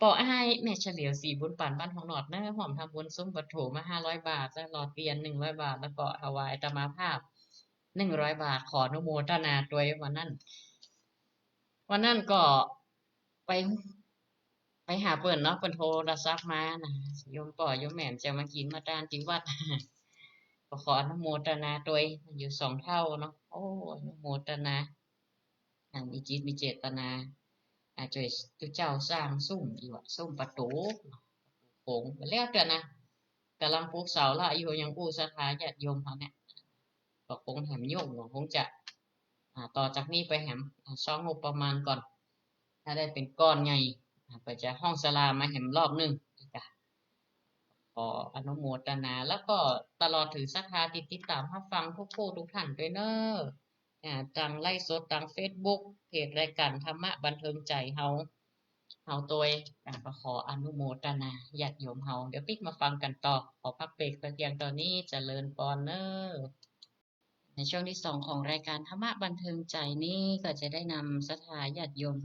ป้ออ้ายแม่เฉลียว ศรีบุญปัน บ้านหองหนอดเนาะ ฮ่วมทำบุญสุมวัตถุมาห้าร้อยบาท แล้วหล่อเตียนหนึ่งร้อยบาท แล้วก็ถวายอาตมาภาพหนึ่งร้อยบาท ขออนุโมทนาตวย วันนั้น วันนั้นก็ไป ไปหาเปิ้นเนาะ เปิ้นโทรศัพท์มานะ โยมป้อโยมแม่จะมากิ๋นมาตานตี้วัด ก็ขออนุโมทนาตวย อยู่สองเท่าเนาะ โอ้ อนุโมทนา อ่า มีจิตมีเจตนา อ่า จ้วยตุ๊เจ้าสร้างซุ่มอยู่อะ ซุ่มประตู๋ ประตู๋โขง แล้วเตื้อนะ ก่ำลังปลุกเสาละอยู่ ยังอู้ศรัทธาญาติโยมเฮาเนี่ย ก็คงแหมยุ่ง ก็คงจะ อ่า ต่อจากนี้ไปแหม อ่า ซ้องงบประมาณก่อน ถ้าได้เป๋นก้อนใหญ่ อ่า ก็จะฮ้องศาลามาแหมรอบนึ่ง จ้ะ ขออนุโมทนา แล้วก็ตลอดถึงศรัทธาตี้ติดต๋ามฮับฟังกู้ๆ กู้ต้านตวยเนาะ อ่า ตางไลฟ์สด ตางเฟซบุ๊ก เพจรายการธรรมะบันเทิงใจเฮา เฮาตวย อ่า ก็ขออนุโมทนาญาติโยมเฮา เดี๋ยวปิ๊กมาฟังกั๋นต่อ ขอพักเบรกแต่เพียงเต้านี้ เจริญปอนเนาะ ในช่วงที่สองของรายการธรรมะบันเทิงใจนี้ ก็จะได้นำศรัทธาญาติโยม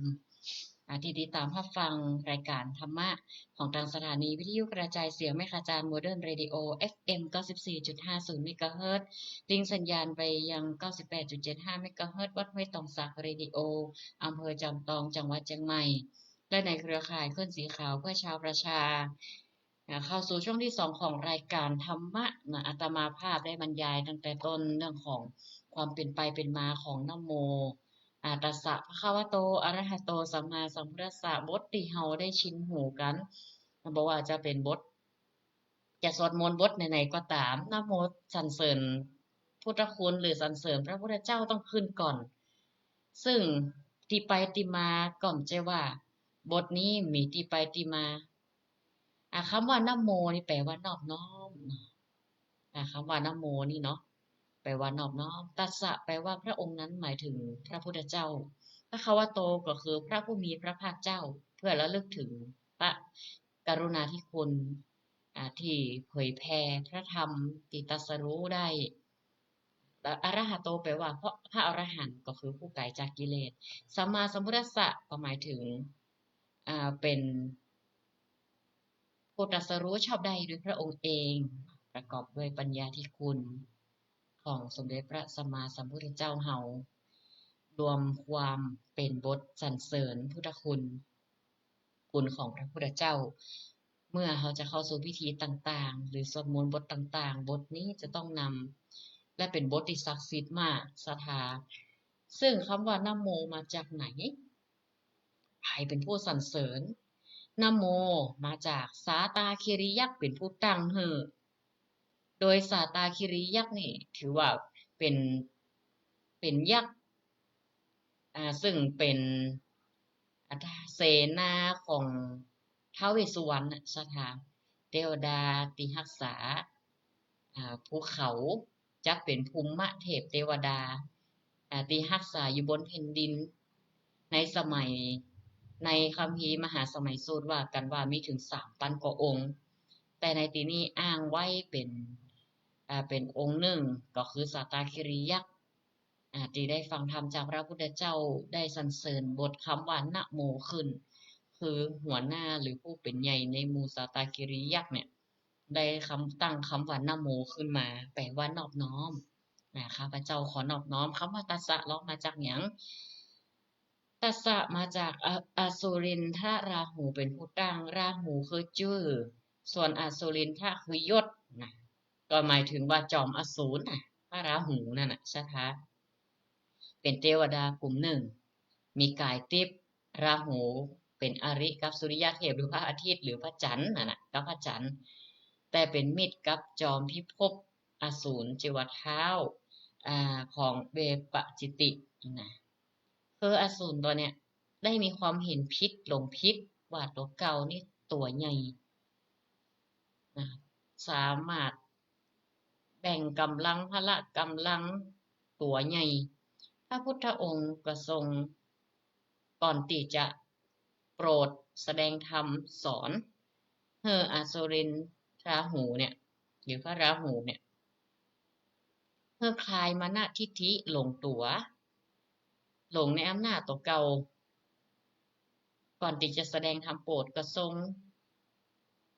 อ่า ตี้ติดต๋ามฮับฟังรายการธรรมะของตางสถานีวิทยุกระจายเสียงแม่ขจาร โมเดิร์นเรดิโอ เอฟเอ็ม เก้าสิบสี่จุดห้าศูนย์ เมกะเฮิรตซ์ ลิงก์สัญญาณไปยัง เก้าสิบแปดจุดเจ็ดห้า เมกะเฮิรตซ์ วัดห้วยตองสักเรดิโอ อำเภอจอมตอง จังหวัดเจียงใหม่ และในเครือข่ายคลื่นสีขาวเพื่อชาวประชา อ่า เข้าสู่ช่วงที่สองของรายการธรรมะนะ อาตมาภาพได้บรรยายตั้งแต่ต้นเรื่องของความเป๋นไปเป๋นมาของนะโม อ่า ตัสสะภะคะวะโต อะระหะโต สัมมาสัมพุทธัสสะ บทตี้เฮาได้ชินหูกั๋น บ่ว่าจะเป๋นบท จะสวดมนต์บทไหนๆ ก็ต๋าม นะโมสรรเสริญพุทธคุณหรือสรรเสริญพระพุทธเจ้าต้องขึ้นก่อน ซึ่งตี้ไปตี้มาก็บ่ใจ้ว่าบทนี้มีตี้ไปตี้มา อ่า กำว่านะโมนี่แปลว่านอบน้อมเนาะ อ่า กำว่านะโมนี่เนาะ แปลว่านอบน้อม ตัสสะแปลว่าพระองค์นั้น หมายถึงพระพุทธเจ้า ภะคะวะโตก็คือพระผู้มีพระภาคเจ้า เพื่อระลึกถึงพระกรุณาธิคุณ อ่า ตี้เผยแผ่พระธรรมตี้ตรัสรู้ได้ แล้วอะระหะโตแปลว่าพระ พระอรหันต์ ก็คือผู้ไกลจากกิเลส สัมมาสัมพุทธัสสะก็หมายถึง อ่า เป๋นผู้ตรัสรู้ชอบได้โดยพระองค์เอง ประกอบด้วยปัญญาธิคุณของสมเด็จพระสัมมาสัมพุทธเจ้าเฮา รวมความเป๋นบทสรรเสริญพุทธคุณ คุณของพระพุทธเจ้า เมื่อเฮาจะเข้าสู่พิธีต่างๆ หรือสวดมนต์บทต่างๆ บทนี้จะต้องนำ และเป๋นบทตี้ศักดิ์สิทธิ์มาก ศรัทธา ซึ่งกำว่านะโมมาจากไหน ใผเป๋นผู้สรรเสริญ นะโมมาจากสาตาคิริยักษ์เป๋นผู้ตั้งหื้อ โดยสาตาคิริยักษ์นี่ถือว่าเป๋น เป๋นยักษ์ อ่า ซึ่งเป๋น อ่า เสนาของท้าวเวสสุวรรณน่ะ ศรัทธา เตวดาตี้ฮักษา อ่า ภูเขา จัดเป๋นภูมิเทพเตวดา อ่า ตี้ฮักษาอยู่บนแผ่นดิน ในสมัย ในคัมภีร์มหาสมัยสูตรว่ากั๋นว่ามีเถิงสามปันกว่าองค์ แต่ในตี้นี้อ้างไว้เป๋น อ่า เป๋นองค์นึ่ง ก็คือสาตาคิริยักษ์ อ่า ตี้ได้ฟังธรรมจากพระพุทธเจ้า ได้สรรเสริญบทกำว่านะโมขึ้น คือหัวหน้าหรือผู้เป๋นใหญ่ในหมู่สาตาคิริยักษ์เนี่ย ได้กำ ตั้งกำว่านะโมขึ้นมา แป๋ว่านอบน้อม อ่า ข้าพเจ้าขอนอบน้อม กำว่าตัสสะลอมาจากหยัง ตัสสะมาจากอ- อสุรินทราหูเป๋นผู้ตั้ง ราหูคือจื้อ ส่วนอสุรินทะคือยศนะ ก็หมายเถิงว่าจอมอสูรน่ะ พระราหูนั่นน่ะ ศรัทธา เป๋นเตวดากุ่มนึ่ง มีก๋ายติ๊บ ราหูเป๋นอริกับสุริยเทพหรือพระอาทิตย์หรือพระจันทร์นั่นน่ะ กับพระจันทร์ แต่เป๋นมิตรกับจอมพิภพอสูร จื้อว่าท้าว อ่า ของเวปจิตินะ คืออสูรตั๋วเนี่ยได้มีความเห็นผิดหลงผิดว่าตั๋วเก่านี่ตั๋วใหญ่นะ สามารถแบ่งก๋ำลังพละก๋ำลังตั๋วใหญ่ พระพุทธองค์ก็ทรง ก่อนตี้จะโปรดแสดงธรรมสอนหื้ออสุรินทราหูเนี่ย หรือพระราหูเนี่ย หื้อคลายมานะทิฏฐิหลงตั๋ว หลงในอำนาจตั๋วเก่า ก่อนตี้จะแสดงธรรมโปรดก็ทรง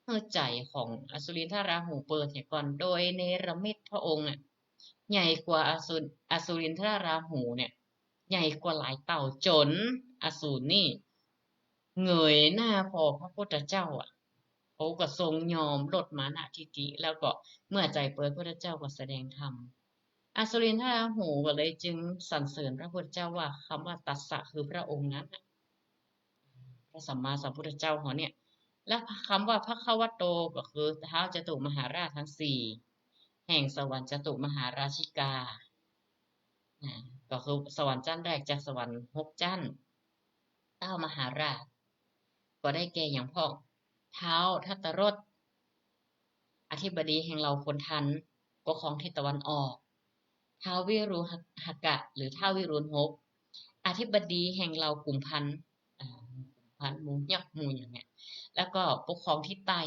หื้อใจ๋ของอสุรินทราหูเปิดเหียก่อน โดยเนรมิตพระองค์อะ ใหญ่กว่าอสุ- อสุรินทราหูเนี่ย ใหญ่กว่าหลายเต้า จ๋นอสูรนี่เงยหน้าผ่อพระพุทธเจ้าอะ เขาก็ทรงยอมลดมานะทิฏฐิ แล้วก็เมื่อใจ๋เปิด พุทธเจ้าก็แสดงธรรม อสุรินทราหูก็เลยจึงสรรเสริญพระพุทธเจ้าว่ากำว่าตัสสะคือพระองค์นั้นน่ะ พระสัมมาสัมพุทธเจ้าเฮาเนี่ย แล้วกำว่าภควโตก็คือท้าวจตุมหาราชทั้งสี่ แห่งสวรรค์จตุมหาราชิกา นะ ก็คือสวรรค์จั้นแรกจากสวรรค์หกจั้น เต้ามหาราช ก็ได้แก่อย่างพ่อง ท้าวทัตตรส อธิบดีแห่งเหล่าคนทัน ปกครองทิศตะวันออก ท้าววิรูหกะ หรือท้าววิรูฬหก อธิบดีแห่งเหล่ากุมภัณฑ์ อ่า กุมภัณฑ์ หมู่ยักษ์ หมู่หยังเนี่ย แล้วก็ปกครองทิศใต้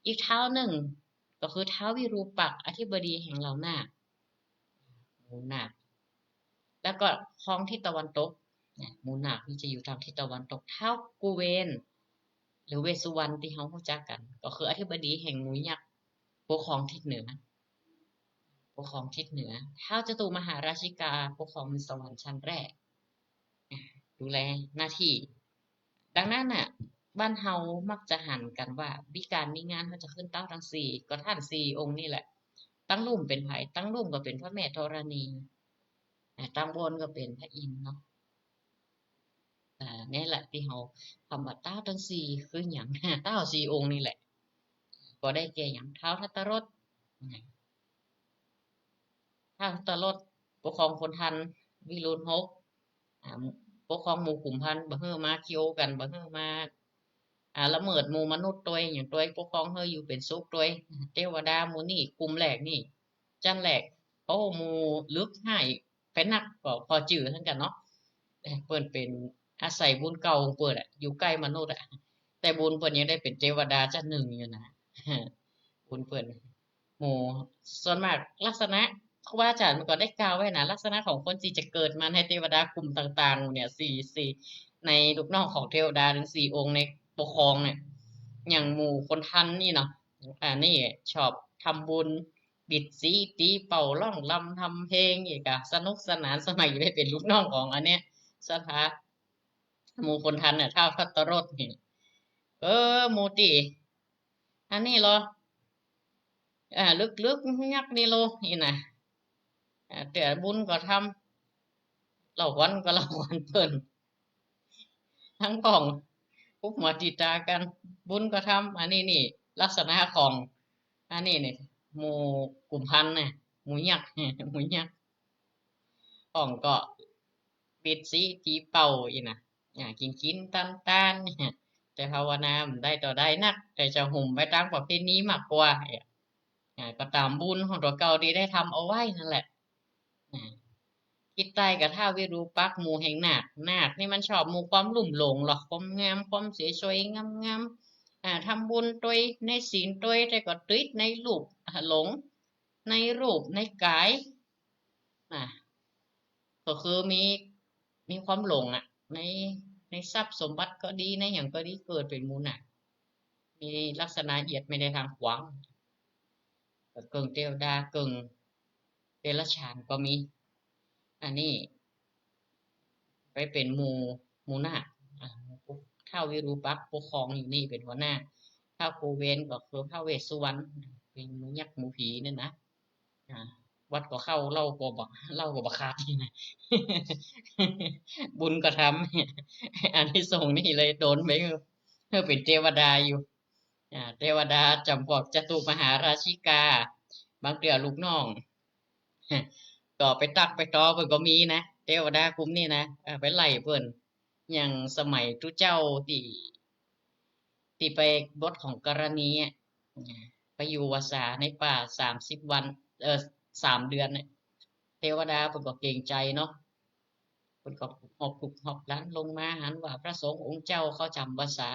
อีกท้าวนึ่ง ก็คือท้าววิรูปักษ์ อธิบดีแห่งเหล่านาค หมู่นาค แล้วก็ครองทิศตะวันตก นะ หมู่นาคนี่จะอยู่ตางทิศตะวันตก ท้าวกุเวน หรือเวสสุวรรณตี้เฮาฮู้จักกั๋น ก็คืออธิบดีแห่งหมู่ยักษ์ ปกครองทิศเหนือ ปกครองทิศเหนือ ท้าวจตุมหาราชิกา ปกครองในสวรรค์ชั้นแรก อ่า ดูแลหน้าตี้ ดังนั้นน่ะ บ้านเฮามักจะหันกั๋นว่า มีก๋านมีงานเฮาจะขึ้นเต้าตังสี่ ก็ต้านสี่องค์นี่แหละ ตังลุ่มเป๋นใผ ตังลุ่มก็เป๋นพระแม่ธรณี อ่า ตังบนก็เป๋นพระอินทร์เนาะ อ่า นี่แหละตี้เฮากำว่าเต้าตังสี่คือหยัง เต้าสี่องค์นี่แหละ ก็ได้แก่อย่างท้าวทัตตรส ท้าวทัตตรสปกครองคนทัน วิรูฬหก อ่า ปกครองหมู่กุมภัณฑ์ บ่หื้อมาเคี้ยวกั๋น บ่หื้อมา อ่า ละเมิดหมู่มนุษย์ตวย หยังตวย ปกครองหื้ออยู่เป๋นสุขตวย เตวดาหมู่นี่กุมแรกนี่ จั้นแรก โอ้ หมู่ลึกฮ้ายไปนัก ก็ผ่อจื้อหั้นกั๋นเนาะ เปิ้นเป๋นอาศัยบุญเก่าของเปิ้นอะ อยู่ใก้มนุษย์อะ แต่บุญเปิ้นยังได้เป๋นเตวดาจั้นนึ่งอยู่นะ บุญเปิ้น หมู่ ส่วนมากลักษณะ ครูบาอาจ๋ารย์มันก็ได้กล่าวไว้นะ ลักษณะของคนตี้จะเกิดมาในเตวดากุมต่างๆ เนี่ย สี่ สี่ ในลูกน้องของเตวดาตังสี่องค์ในปกครองเนี่ย อย่างหมู่คนทันนี่เนาะ อ่า นี่ชอบทำบุญ ปิดสี ตี๋เป่า ร้องรำทำเพลงอีกอะ สนุกสนาน สมัยอยู่ได้เป๋นลูกน้องของอันเนี้ย ศรัทธา หมู่ขุนทันเนี่ย ท้าวทัตตรสนี่ เออ หมู่ตี้ อันนี้ลอ อ่า ลึกๆ ยักษ์นี่โล นี่นะ อ่า แต่บุญก็ทำ เล่าขวัญก็เล่าขวัญเปิ้น ตึงก้อง กุ๊บหัวตี๋ต๋ากั๋น บุญก็ทำ อันนี้นี่ ลักษณะของ อันนี้นี่ หมู่กุมภัณฑ์นะ หมู่ยักษ์ หมู่ยักษ์ ก้องก็ปิดสี ตี๋เป่า อี้นะ อ่า กิ๋นๆ ต๋านๆ แต่ภาวนาบ่ได้ต่อได้นัก แต่จะหงุ่มไปต๋ามประเพณีมากกว่า อ่า ก็ต๋ามบุญของตั๋วเก่าตี้ได้ทำเอาไว้นั่นแหละ อ่า กิจใต้กับท้าววิรูปักษ์ หมู่แห่งนาค นาคนี่มันชอบหมู่ความลุ่มหลงลอ ความงาม ความสวยๆ งามๆ อ่า ทำบุญตวย ในศีลตวย แต่ก็ติดในรูป อ่า หลง ในรูป ในก๋าย อ่า ก็คือมี มีความหลงอะ ใน ในทรัพย์สมบัติก็ดี ในหยังก็ดี เกิดเป๋นหมู่นาค มีลักษณะเหยียดไปในตางขวาง เกิ่งเตวดา เกิ่งเดรัจฉานก็มี อันนี้ ไปเป๋นหมู่ หมู่นาค อ่า ท้าววิรูปักษ์ปกครองอยู่นี่เป๋นหัวหน้า ท้าวโกเวนก็คือท้าวเวสสุวรรณ เป๋นหมู่ยักษ์หมู่ผีเนี่ยนะ อ่า วัดก็เข้า เหล้าก็บ่ เหล้าก็บ่ขาดนี่นะ บุญก็ทำ อานิสงส์นี่เลยโดนไป เออ เป๋นเตวดาอยู่ อ่า เตวดาจ๋ำพวกจตุมหาราชิกา บางเตื้อลูกน้อง ก็ไปตั๊กไปตอเปิ้นก็มีนะ เตวดากุมนี่นะ เออ ไปไล่เปิ้น อย่างสมัยตุ๊เจ้าตี้ ตี้ไปบทของกรณีอะ ไปอยู่วัสสาในป่าสามสิบวัน เอ่อ สามเดือนเนี่ย เตวดาเปิ้นก็เกรงใจ๋เนาะ เปิ้นก็หอบลูกหอบหลานลงมา หันว่าพระสงฆ์องค์เจ้าเข้าจ๋ำวัสสา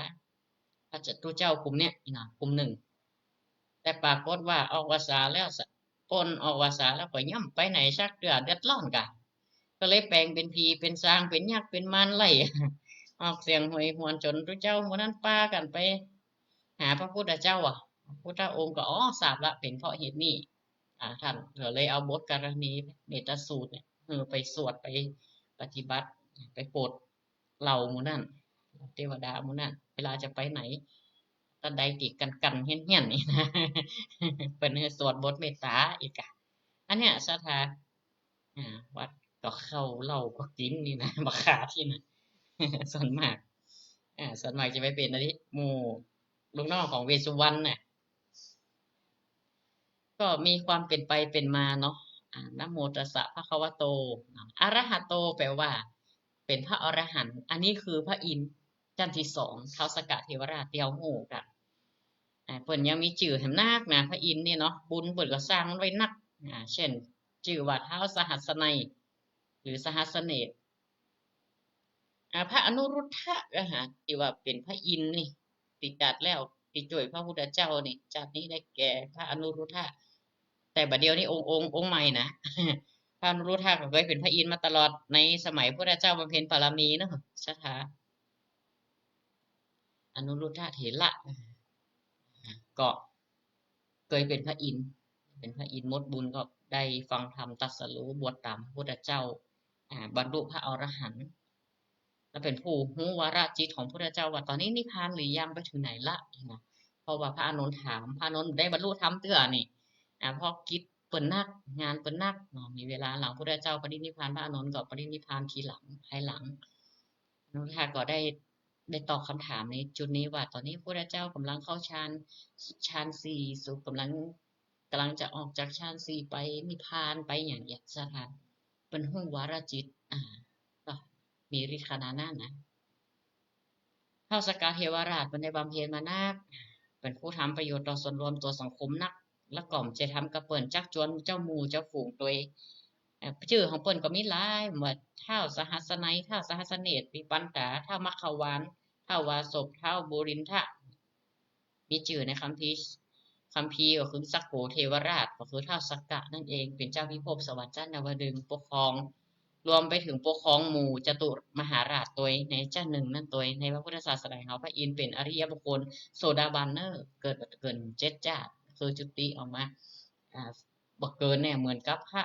พระตุ๊เจ้ากุมเนี่ยนะ กุมนึ่ง แต่ปรากฏว่าออกวัสสาแล้วสะ ป๊นออกวัสสาแล้วก็ย่ำไปไหนสักเตื้อ เดือดร้อนก่ะ ก็เลยแป๋งเป๋นผี เป๋นซาง เป๋นยักษ์ เป๋นมารไล่ ออกเสียงโหยหวนจ๋นตุ๊เจ้าหมู่นั้นปากั๋นไปหาพระพุทธเจ้าอะ พระพุทธองค์ก็ อ๋อ ทราบละ เป๋นเพราะเหตุนี้ อ่า ต้านก็เลยเอาบทกรณีเมตตาสูตรเนี่ย เออ ไปสวด ไปปฏิบัติ ไปโปรด เหล่าหมู่นั้น เตวดาหมู่นั้น เวลาจะไปไหน ต้านใดตี้กั๋นๆ เฮี้ยนๆ นี่นะ เปิ้นหื้อสวดบทเมตตาอีกอะ อันเนี้ยศรัทธา อ่า วัดก็เข้า เหล้าก็กิ๋นนี่นะ บ่ขาดนี่นะ ส่วนมาก อ่า ส่วนมากจะไปเป๋นอันนี้ หมู่ลูกน้องของเวสสุวรรณน่ะ ก็มีความเป๋นไปเป๋นมาเนาะ อ่า นะโมตัสสะภะคะวะโต อะระหะโต แปลว่าเป๋นพระอรหันต์ อันนี้คือพระอินทร์จั้นตี้สอง ท้าวสักกะเทวราชตี้เฮาฮู้กั๋น อ่า เปิ้นยังมีจื้อแหมนักนะ พระอินทร์นี่เนาะ บุญเปิ้นก็สร้างไว้นัก อ่า เช่น จื้อว่าท้าวสหัสสนัย หรือสหัสสเนตร อ่า พระอนุรุทธะ อ่าฮะ ตี้ว่าเป๋นพระอินทร์นี่ ตี้จาติแล้ว ตี้จ้วยพระพุทธเจ้านี่ จาตินี้ได้แก่พระอนุรุทธะ แต่บ่าเดี่ยวนี้องค์ องค์ องค์ใหม่นะ พระอนุรุทธะก็เกยเป๋นพระอินทร์มาตลอด ในสมัยพุทธเจ้าบำเพ็ญบารมีเนาะ ศรัทธา อนุรุทธะเถระ อ่า ก็เกยเป๋นพระอินทร์ เป๋นพระอินทร์หมดบุญ ก็ได้ฟังธรรม ตรัสรู้ บวชต๋ามพุทธเจ้า อ่า บรรลุพระอรหันต์ แล้วเป๋นผู้ฮู้วาระจิตของพุทธเจ้าว่าต๋อนนี้นิพพานหรือยัง ไปเถิงไหนละนะ เพราะว่าพระอานนท์ถาม พระอานนท์ได้บรรลุธรรมเตื้อนี่ อ่า เพราะกิจเปิ้นนัก งานเปิ้นนักเนาะ มีเวลาหลังพุทธเจ้าปรินิพพาน พระอานนท์ก็ปรินิพพานทีหลัง ภายหลัง อนุรุทธะก็ได้ ได้ตอบคำถามในจุดนี้ว่า ต๋อนนี้พุทธเจ้าก่ำลังเข้าฌาน ฌานสี่ สุข ก่ำลัง ก่ำลังจะออกจากฌานสี่ไปนิพพานไปอย่างเนี้ย ศรัทธา เปิ้นฮู้วาระจิต อ่า ก็มีฤทธิ์ขนาดนั้นนะ ท้าวสักกะเทวราชเปิ้นได้บำเพ็ญมานัก เปิ้นผู้ทำประโยชน์ต่อส่วนรวมต่อสังคมนัก ละก่อมจะทำกับเปิ้น จักจวนเจ้าหมู่เจ้าฝูงตวย เอ่อ จื้อของเปิ้นก็มีหลาย เหมือนท้าวสหัสสนัย ท้าวสหัสสเนตร วิปันตา ท้าวมัคควาน ท้าววาสก ท้าวบุรินทะ มีจื้อในคัมภีร์ คัมภีร์ก็คือสักโขเทวราช ก็คือท้าวสักกะนั่นเอง เป๋นเจ้าพิภพสวรรค์จั้นดาวดึงส์ ปกครอง รวมไปเถิงปกครองหมู่จตุมหาราชตวย ในจั้นนึ่งนั่นตวย ในพระพุทธศาสนาของเฮา พระอินทร์เป๋นอริยบุคคล โสดาบันเน่อ เกิด เกิดเจ็ดจาติ คือจุติออกมา อ่า บ่เกินแน่ เหมือนกับพระ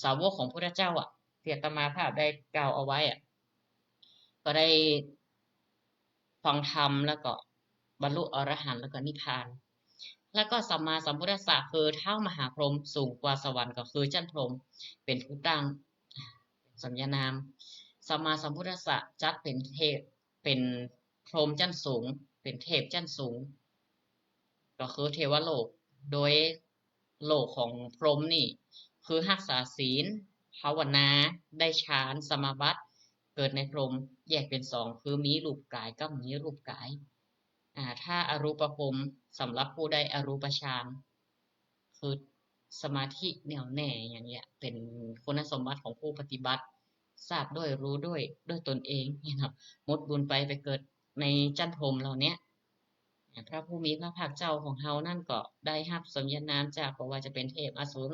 สาวกของพุทธเจ้าอะ ตี้อาตมาภาพได้กล่าวเอาไว้อะ ก็ได้ฟังธรรมแล้วก็บรรลุอรหันต์แล้วก็นิพพาน แล้วก็สัมมาสัมพุทธัสสะคือท้าวมหาพรหม สูงกว่าสวรรค์ก็คือจั๊นพรหม เป๋นผู้ตั้ง สมญานาม สัมมาสัมพุทธัสสะจัดเป๋นเทพ เป๋นพรหมจั๊นสูง เป๋นเทพจั๊นสูง ก็คือเทวโลก โดยโลกของพรหมนี่ คือฮักษาศีล ภาวนา ได้ฌานสมาบัติ เกิดในพรหม แยกเป๋นสอง คือมีรูปก๋ายกับบ่มีรูปก๋าย อ่า ถ้าอรูปพรหม สำหรับผู้ได้อรูปฌาน คือสมาธิแน่วแน่อย่างเนี้ย เป๋นคุณสมบัติของผู้ปฏิบัติ ทราบด้วย ฮู้ด้วย ด้วยตนเองเนี่ยเนาะ หมดบุญไป ไปเกิดในจั๊นพรหมเหล่าเนี้ย อ่า พระผู้มีพระภาคเจ้าของเฮานั้นก็ได้ฮับสมญานามจาก บ่ว่าจะเป๋นเทพอสูร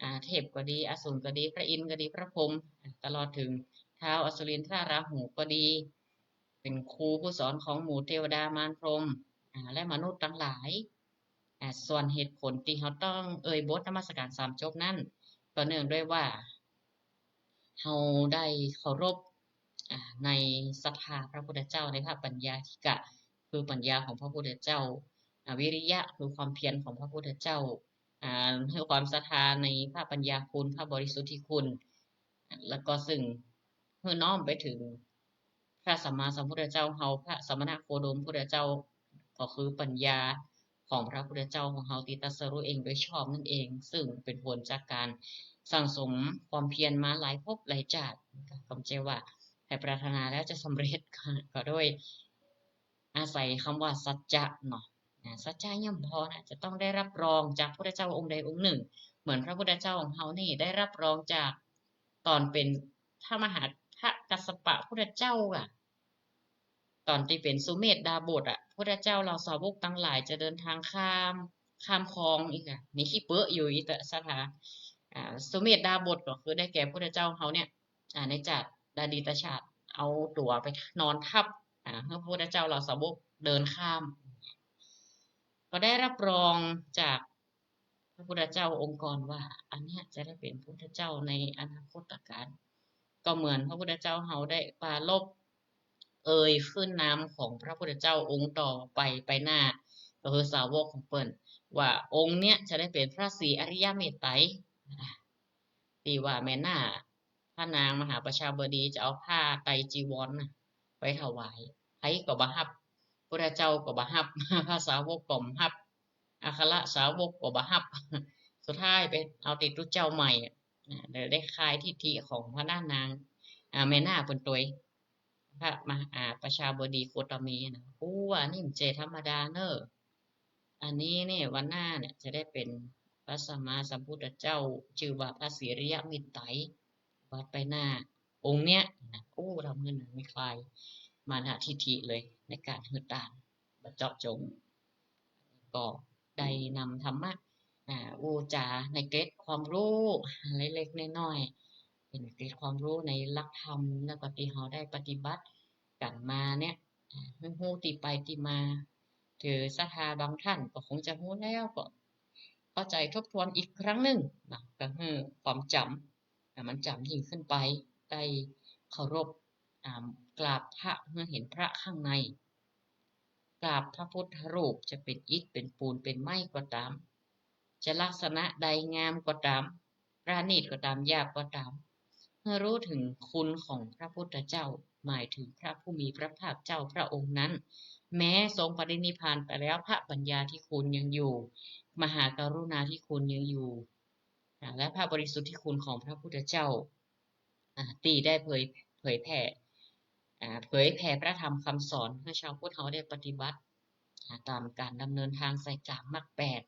อ่า เทพก็ดี อสูรก็ดี พระอินทร์ก็ดี พระพรหม อ่า ตลอดเถิงท้าวอสุรินทราหูก็ดี เป๋นครูผู้สอนของหมู่เตวดามารพรหม อ่า และมนุษย์ตังหลาย อ่า ส่วนเหตุผลตี้เฮาต้องเอ่ยบทนมัสการสามจบนั้น ก็เนื่องด้วยว่า เฮาได้เคารพ อ่า ในศรัทธาพระพุทธเจ้า ในพระปัญญาธิกะ คือปัญญาของพระพุทธเจ้า อ่า วิริยะ คือความเพียรของพระพุทธเจ้า อ่า หื้อความศรัทธาในพระปัญญาคุณ พระบริสุทธิคุณ แล้วก็ซึ่งหื้อน้อมไปเถิงพระสัมมาสัมพุทธเจ้าเฮา พระสมณโคดมพุทธเจ้า ก็คือปัญญาของพระพุทธเจ้าของเฮาตี้ตรัสรู้เองโดยชอบนั่นเอง ซึ่งเป๋นผลจากก๋านสั่งสมความเพียรมาหลายภพหลายจาติ ก็บ่ใจ้ว่าใผปรารถนาแล้วจะสำเร็จ ก็ ก็ด้วย อาศัยกำว่าสัจจะเนาะ นะ สัจจะย่อมพอนะ จะต้องได้รับรองจากพุทธเจ้าองค์ใดองค์หนึ่ง เหมือนพระพุทธเจ้าของเฮานี่ได้รับรองจากต๋อนเป๋นพระมหา พระกัสสปะพุทธเจ้าอะ ต๋อนตี้เป๋นสุเมธดาบสอะ พุทธเจ้าเหล่าสาวกตังหลายจะเดินทางข้าม ข้ามคลองอี้อะ มีขี้เปื้ออยู่อี้เต๊อะศรัทธา อ่า สุเมธดาบสก็คือได้แก่พุทธเจ้าเฮาเนี่ย อ่า ในจาติอดีตชาติ เอาตั๋วไปนอนทับ อ่า หื้อพระพุทธเจ้าเหล่าสาวกเดินข้าม ก็ได้รับรองจากพระพุทธเจ้าองค์ก่อนว่า อันเนี้ยจะได้เป๋นพุทธเจ้าในอนาคตกาล ก็เหมือนพระพุทธเจ้าเฮาได้ปรารภเอ่ยขึ้นนามของพระพุทธเจ้าองค์ต่อไป ไปหน้า ก็คือสาวกของเปิ้น ว่าองค์เนี้ยจะได้เป๋นพระศรีอริยเมตไตร อ่า ตี้ว่าแม่หน้า พระนางมหาประชาบดีจะเอาผ้าไตรจีวรน่ะ ไปถวาย ใผก็บ่ฮับ พุทธเจ้าก็บ่ฮับ พระสาวกก็บ่ฮับ อัครสาวกก็บ่ฮับ สุดท้ายไปเอาติดตุ๊เจ้าใหม่อะ อ่า เลยได้คลายทิฐิของพระนาง อ่า แม่หน้าเปิ้นตวย พระมหา อ่า ประชาบดีโคตมีนะ อู้ อันนี้มันเจธรรมดาเนอะ อันนี้เนี่ยวันหน้าเนี่ยจะได้เป๋นพระสัมมาสัมพุทธเจ้า จื้อว่าพระศรีอริยเมตไตร บัดไปหน้าองค์เนี้ยนะ อู้ ทำหื้อหนึ่งมีคลายมานะทิฐิเลยในก๋านหื้อตาน บ่เจาะจง ก็ได้นำธรรมะ อ่า อู้จ๋าในเกร็ดความฮู้เล็กๆน้อยๆ เป๋นเกร็ดความฮู้ในหลักธรรม แล้วก็ตี้เฮาได้ปฏิบัติกั๋นมาเนี่ย อ่า หื้อฮู้ตี้ไปตี้มา ถือศรัทธาบางท่านก็คงจะฮู้แล้ว ก็เข้าใจ๋ทบทวนอีกครั้งหนึ่งนะ ก็หื้อความจ๋ำ อ่า มันจ๋ำยิ่งขึ้นไป ได้เคารพ อ่า กราบพระ หื้อเห็นพระข้างใน กราบพระพุทธรูปจะเป๋นอิฐ เป๋นปูน เป๋นไม้ก็ต๋าม จะลักษณะใดงามก็ต๋าม ประณีตก็ต๋าม หยาบก็ต๋าม หื้อฮู้เถิงคุณของพระพุทธเจ้า หมายเถิงพระผู้มีพระภาคเจ้าพระองค์นั้น แม้ทรงปรินิพพานไปแล้ว พระปัญญาธิคุณยังอยู่ มหากรุณาธิคุณยังอยู่ อ่า และพระบริสุทธิคุณของพระพุทธเจ้า อ่า ตี้ได้เผย เผยแผ่ อ่า เผยแผ่พระธรรมคำสอนหื้อชาวพุทธเฮาได้ปฏิบัติ อ่า ต๋ามก๋านดำเนินทางสายกลางมรรคแปด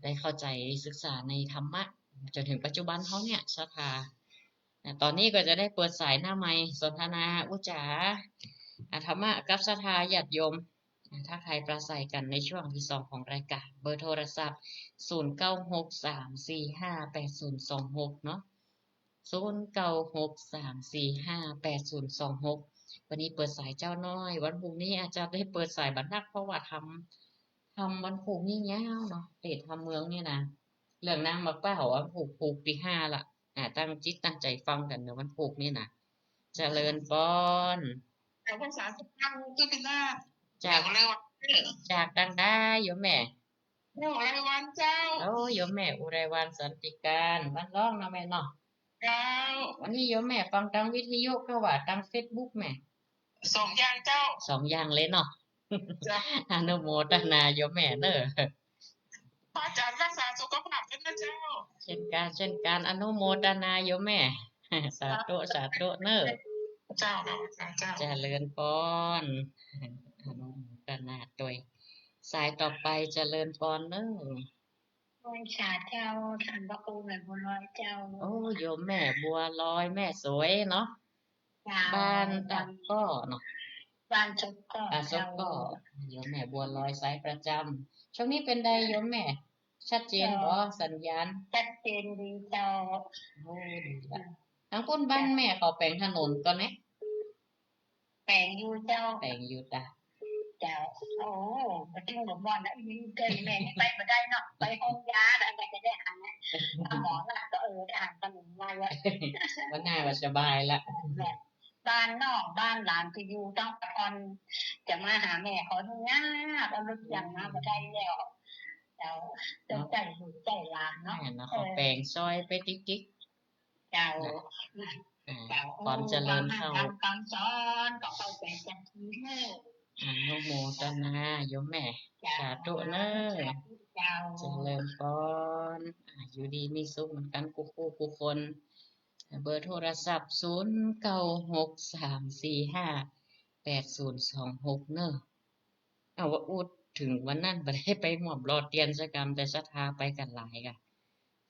ได้เข้าใจ๋ศึกษาในธรรมะจ๋นเถิงปัจจุบันเฮาเนี่ยศรัทธา อ่า ต๋อนนี้ก็จะได้เปิดสายหน้าไมค์สนทนาอู้จ๋า อ่า ธรรมะกับศรัทธาญาติโยม อ่า ทักทายปราศรัยกั๋นในช่วงตี้สองของรายก๋าน เบอร์โทรศัพท์ ศูนย์เก้าหกสามสี่ห้าแปดศูนย์สองหก เนาะ ศูนย์เก้าหกสามสี่ห้าแปดศูนย์สองหก วันนี้เปิดสายเจ๊าน้อย วันพรุ่งนี้อาจจะได้เปิดสายบ่นัก เพราะว่าธรรม ธรรมวันพรุ่งนี้ยาวเนาะ เตสน์ธรรมเมืองเนี่ยนะ เรื่องนางหมากเป้า วันพูก พูกตี้ห้าละ อ่า ตั้งจิตตั้งใจ๋ฟังกั๋นเน่อ วันพูกนี่นะ เจริญปอน เดี๋ยวภาษาสุภาพเจ้าพิราบ จาก เดี๋ยวก็เลยว่า จากตังใดโยมแม่ อุไรวันเจ้า โอ้ โยมแม่อุไรวันสันติการ บ้านล่องเนาะแม่เนาะ เจ้า วันนี้โยมแม่ฟังตางวิทยุก็ว่าตางเฟซบุ๊กแม่ สองอย่างเจ้า สองอย่างเลยเนาะ เจ้า อนุโมทนาโยมแม่เน่อ พระอาจารย์รักษาสุขภาพด้วยนะเจ้า เช่นกั๋น เช่นกั๋น อนุโมทนาโยมแม่ สาธุ สาธุเน่อ เจ้า เจ้า เจ้า เจริญปอน อนุโมทนาตวย สายต่อไปเจริญปอนเน่อ ไหว้สาเจ้า ต้านพระครูแม่บัวลอยเจ้า โอ้ โยมแม่บัวลอย แม่สวยเนาะ เจ้า บ้านตะก้อเนาะ บ้านซกก้อ อ่า ซกก้อ เจ้า โยมแม่บัวลอยสายประจำ ช่วงนี้เป๋นใดโยมแม่ ชัดเจนบ่ เจ้า สัญญาณ ชัดเจนดีเจ้า โอ้ ดีละ ทางปู้นบ้านแม่เขาแป๋งถนนก่อแน่ แป๋งอยู่เจ้า แป๋งอยู่ตะ เจ้า โอ้ บ่เถิงหลวงม่อนนะ อีนี่เกินแม่นี่ไปบ่ได้เนาะ ไปห้องยาแล้วแม่จะได้หันนะ หมอนัดก็ เออ ได้หันขนมมาแล้ว วันหน้าก็สบายละ แม่ บ้านน้องบ้านหลานตี้อยู่ตังนคร จะมาหาแม่ขออนุญาต เอารถยังมาบ่ได้แล้ว เจ้า เจ้า เนาะ ใจ๋ลูกใจ๋หลานเนาะ แม่เนาะ เออ เขาแป๋งซอยไปติ๊กๆ เจ้า น่ะ อ่า เจ้า ความเจริญเข้า ฟังธรรมฟังสอนก็เข้าใจ๋จักทีเน่อ อนุโมทนาโยมแม่ เจ้า สาธุเน่อ สาธุเจ้า เจริญปอน อ่า อยู่ดีมีสุขเหมือนกั๋นกู้คู่กู้คน เบอร์โทรศัพท์ ศูนย์เก้าหก สามสี่ห้า แปดศูนย์สองหก เน่อ เอาว่าอู้เถิงวันนั้นบ่ได้ไปม่วมหล่อเตียนสักกำ แต่ศรัทธาไปกั๋นหลายก่ะ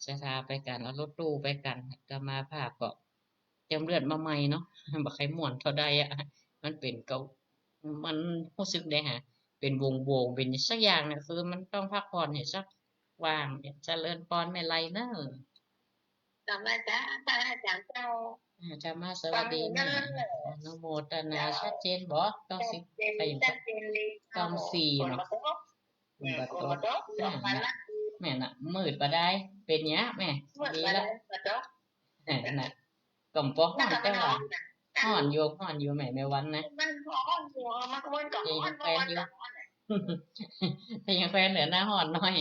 ศรัทธาไปกั๋น เอารถตู้ไปกั๋น อาตมาภาพก็เจิมเลือดมาใหม่เนาะ บ่ใค่ม่วนเท่าใดอะ มันเป๋นเก่า มันฮู้สึกได้ฮะ เป๋นโวงๆ เป๋นสักอย่างเนี่ย คือมันต้องพักผ่อนเนี่ยสักว่างเนี่ย เจริญปอนแม่ไลเน่อ กลับมาจ้า พระอาจารย์เจ้า อ่า จะมาสวัสดี ฟังอยู่เน่อ แม่ อนุโมทนา เจ้า ชัดเจนบ่ เก้าสิบ ชัดเจน ไปอยู่ ชัดเจนเลยเจ้า เก้าสี่ เนาะ ฝนบ่ตก ฝนบ่ตก เออ ฝนบ่ตก อ่า ออกมาละ แม่นน่ะ มืดบ่ได้ เป๋นหยังแม่ มืด ดีละ บ่ได้ บ่ตก เออ น่ะ ก็บ่ฮ้อน แต่ว่าฮ้อนอยู่ ฮ้อนอยู่แม่ แม่วันนะ มันฮ้อนอยู่ มันก็ฮ้อน ก็ฮ้อน เย็นแควนอยู่ มันก็ฮ้อน แต่ยังแควนเหนือหน้าฮ้อนหน้อย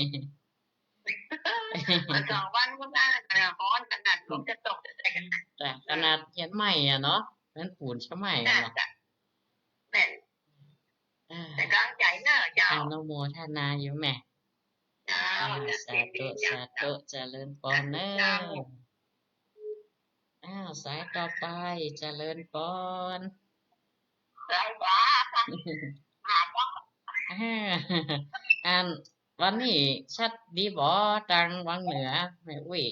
มันสองวันก็ได้ ขนาดฮ้อนขนาดลมจะตกจะแตกกันนะ จ้ะ ขนาดเฮียนใหม่อะเนาะ มันปูนเชียงใหม่อะเนาะ จ้ะ แม่น อ่า แต่กำลังใจ๋เน่อเจ้า อนุโมทนาอยู่แม่ เจ้า อ่า สาธุ สาธุ เจริญปอนเน่อ เจ้า อ้าว สายต่อไป เจริญปอน สายขวา อ่า อัน วันนี้ชัดดีบ่ ตางวังเหนือ แม่อุ๊ย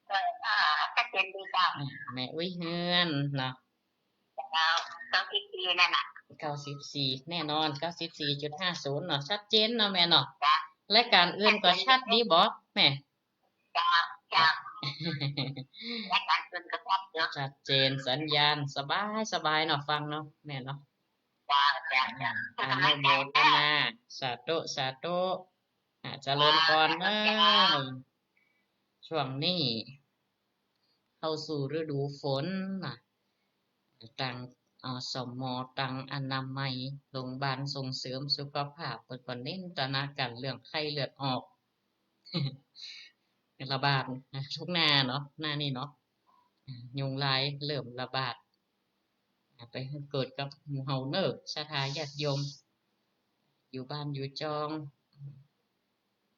เออ อ่า ชัดเจนดีเจ้า อ่า แม่อุ๊ยเฮือนเนาะ เจ้า เก้าสิบสี่นั่นน่ะ เก้าสิบสี่ แน่นอน เก้าสิบสี่จุดห้าศูนย์ เนาะ ชัดเจนเนาะแม่เนาะ จ้ะ รายการอื่นก็ชัดดีบ่แม่ จ้ะ จ้ะ รายการอื่นก็ชัดเนาะ ชัดเจน สัญญาณสบายสบายเนาะ ฟังเนาะแม่เนาะ จ้ะ จ้ะ อ่า อนุโมทนา สาธุ สาธุ อ่า เจริญปอนเน่อ ช่วงนี้เข้าสู่ฤดูฝนน่ะ ตาง อสม ตางอนามัย โรงบาลส่งเสริมสุขภาพ เปิ้นก็เน้นตระหนักกั๋นเรื่องไข้เลือดออก ระบาดทุกหน้าเนาะ หน้านี้เนาะ อ่า ยุงลายเริ่มระบาด อ่า ไปเกิดกับหมู่เฮาเน่อ ศรัทธาญาติโยม อยู่บ้านอยู่จอง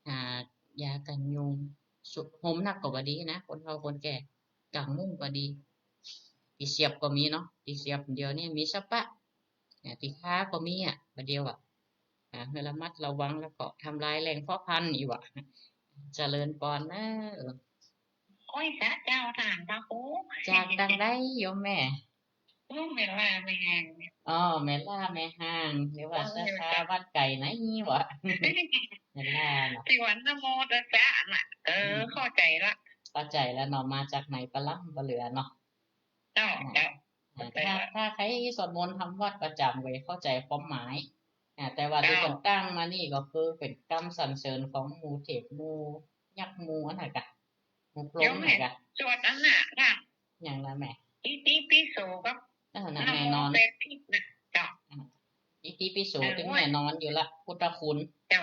หายากั๋นยุง สุ ห่มนักก็บ่ดีนะ คนเฒ่าคนแก่ กางมุ้งก็ดี ตี้เสียบก็มีเนาะ ตี้เสียบเดี๋ยวนี้มีสะปะ เนี่ย ตี้ทาก็มีอะ บ่าเดี่ยวอะ อ่า หื้อระมัดระวัง แล้วก็ทำลายแหล่งเพาะพันธุ์อีกว่ะ เจริญปอนเน่อ โอ้ย สาเจ้า ต้านพระครู จากตางใดโยมแม่ โอ้ แม่ล่าแม่ฮ่าง อ๋อ แม่ล่าแม่ฮ่าง หรือว่า เออ ศรัทธาวัดไก่ไหนวะ แม่ล่าเนาะ ตี้วันนะโมตัสสะน่ะ เออ อืม เข้าใจ๋ละ เข้าใจ๋แล้วเนาะ มาจากไหนปะล้ำปะเหลือเนาะ เจ้า อ่า เจ้า อ่า เข้าใจ๋ ถ้า ละ ถ้าใผสวดมนต์ทำวัตรประจ๋ำก็เข้าใจ๋ความหมาย อ่า แต่ว่า เจ้า ตี้เปิ้นตั้งมานี่ก็คือเป๋นกำสรรเสริญของหมู่เทพหมู่ ยักษ์หมู่อันไหนกะ หมู่โพลงไหนกะ สวดอันน่ะค่ะ อย่างละแม่ อิติปิโสกับ เออ นะ นะโม แม่นอน แปดจบน่ะ เจ้า อ่า อิติปิโส เออ ตึงแม่นอนอยู่ละ พุทธคุณ เจ้า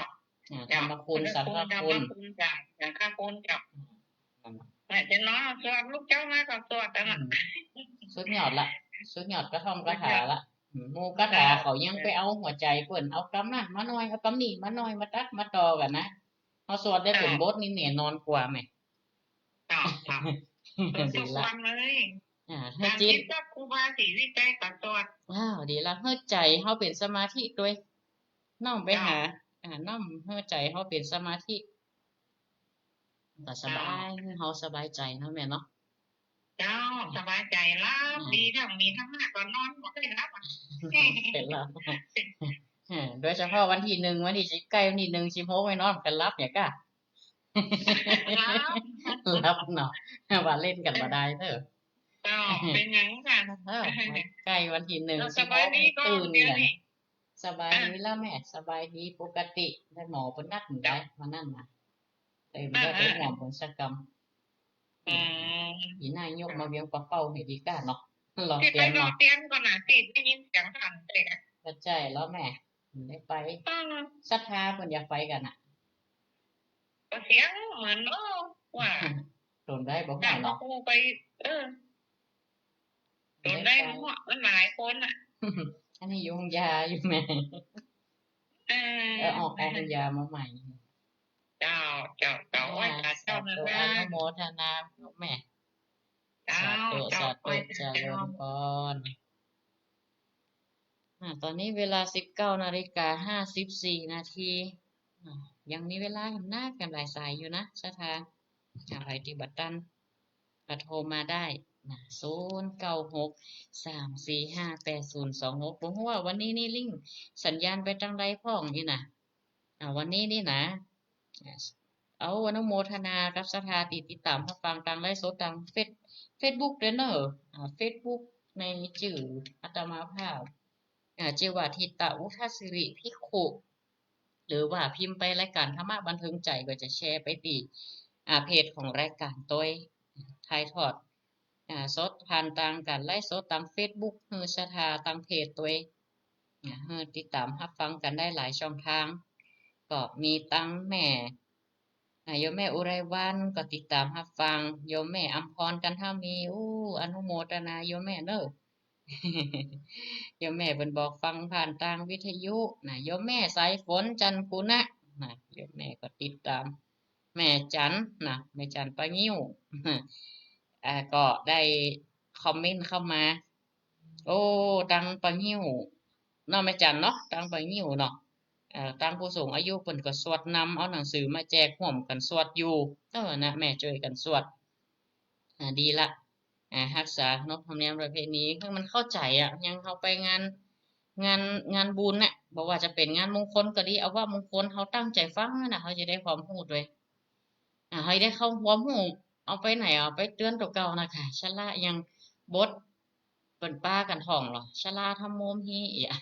อ่า เจ้า ธรรมคุณ พุทธคุณ สังฆคุณ ธรรมคุณ เจ้า สังฆคุณ เจ้า อืม นั่นน่ะ แม่จะนอนสวด ลุกเจ๊ามาก็สวดอันนั้น อืม สุดยอดละ สุดยอดกระท่อมกระถาละ สุดยอด อืม หมู่กระถาเขายังไปเอาหัวใจ๋เปิ้น เอากำนั้นมาหน่อย เอากำนี้มาหน่อย มาตัดมาต่อกั๋นนะ เฮาสวดได้เป๋นบทนี่แม่นอนกว่าแม่ เจ้า เจ้า เออ ดีละ สวดเลย อ่า หื้อจิต ต๋ามจิตกับครูบาศรีวิชัยก็สวด อ้าว ดีละ หื้อใจ๋เฮาเป๋นสมาธิตวย น้อมไปหา เจ้า อ่า น้อมหื้อใจ๋เฮาเป๋นสมาธิ ก็สบาย เจ้า หื้อเฮาสบายใจ๋เนาะแม่เนาะ เจ้า สบายใจ๋ หลับ อ่า ดี ถ้ามีธรรมะก็นอนบ่ได้หลับอะ บ่ได้หลับ เออ โดยเฉพาะวันตี้หนึ่ง วันตี้สิบ ใก้วันตี้หนึ่ง สิบหก ไปนอนก็หลับอย่างก้า หลับ หลับเนาะ ว่าเล่นกั๋นบ่ได้เด้อ เจ้า เป๋นหยังค่ะ เออ ใก้วันตี้หนึ่ง เออ สิบหก สบายดีก่อน ตื่น เดี๋ยวนี้ เนี่ย สบายดี อ่ะ แล้วแม่ สบายดีปกติ แต่หมอเปิ้นนัดหมู่ เจ้า ได้ วันนั้นน่ะ เออ บ่ได้ไปฮ่วมเปิ้นสักกำ อืม ปี๋หน้ายกมาเวียงป่าเป้าหื้อดีก้าเนาะ รอเตียนเนาะ รอเตียนก่อนน่ะ ตี้ได้ยินเสียงสั่นเตะ ก็ใจ้แล้วแม่ ได้ไป อืม ศรัทธาเปิ้นอยากไปกั๋นน่ะ ก็เสียงเหมือน เออ ว่า โดนได้บ่ น่า เนาะ ก็คงไป เออ โดนได้ ได้ไป มันหลายคนน่ะ อันนี้ยุงยาอยู่แม่ เออ เออ ออก ออกยามาใหม่ เจ้า เจ้า เจ้า ไหว้สาธุ สาธุ เจ้า อนุโมทนาแม่ เจ้า สาธุ เจ้า สาธุ ไหว้สาธุ เจริญพร อ่า ต๋อนนี้เวลาสิบเก้านาฬิกาห้าสิบสี่นาที อ่า ยังมีเวลาหันหน้ากั๋นหลายสายอยู่นะ ศรัทธา อ่า ใผตี้บ่ตัน ก็โทรมาได้นะ ศูนย์เก้าหก สามสี่ห้า แปดศูนย์สองหก บ่ฮู้ว่าวันนี้นี่ลิงก์สัญญาณไปตางใดพ่องนี่นะ อ่า วันนี้นี่นะ เอาอนุโมทนากับศรัทธาตี้ติดต๋ามฮับฟังตางไลฟ์สดตางเฟซ เฟซบุ๊กเด้อเนาะ อ่า เฟซบุ๊กในจื้ออาตมาภาพ อ่า จื้อว่า ทิตะอุทสิริภิกขุ หรือว่าพิมพ์ไปรายก๋านธรรมะบันเทิงใจ๋ ก็จะแชร์ไปตี้ อ่า เพจของรายก๋านตวย ถ่ายทอด อ่า สดผ่านตางก๋านไลฟ์สดตางเฟซบุ๊ก หื้อศรัทธาตางเพจตวย อ่า หื้อติดต๋ามฮับฟังกั๋นได้หลายช่องทาง ก็มีตังแม่ อ่า โยมแม่อุไรวรรณก็ติดต๋ามฮับฟัง โยมแม่อำพร กันทามี อู้ อนุโมทนาโยมแม่เนาะ โยมแม่เปิ้นบอกฟังผ่านตางวิทยุนะ โยมแม่สายฝน จันทร์คุณะ นะ โยมแม่ก็ติดต๋าม แม่จันทร์นะ แม่จันทร์ปางิ้ว อ่า ก็ได้คอมเมนต์เข้ามา โอ้ ตางปางิ้วเนาะ แม่จันทร์เนาะ ตางปางิ้วเนาะ เอ่อ ตางผู้สูงอายุเปิ้นก็สวดนำ เอาหนังสือมาแจก ฮ่วมกั๋นสวดอยู่ เออ นะ แม่จ้วยกั๋นสวด อ่า ดีละ อ่า ฮักษาขนบธรรมเนียมประเพณี หื้อมันเข้าใจ๋อะ อย่างเฮาไปงาน งาน งานบุญน่ะ บ่ว่าจะเป๋นงานมงคลก็ดี เอาว่ามงคล เฮาตั้งใจ๋ฟังนั่นน่ะ เฮาจะได้ความฮู้ตวย อ่า เฮาได้เข้าความฮู้ เอาไปไหน เอาไปเตื๋อนตั๋วเก่าน่ะค่ะ ชะละ อย่างบทเปิ้นปากั๋นท่องลอ ชะลาธัมโมมหิ เอียะ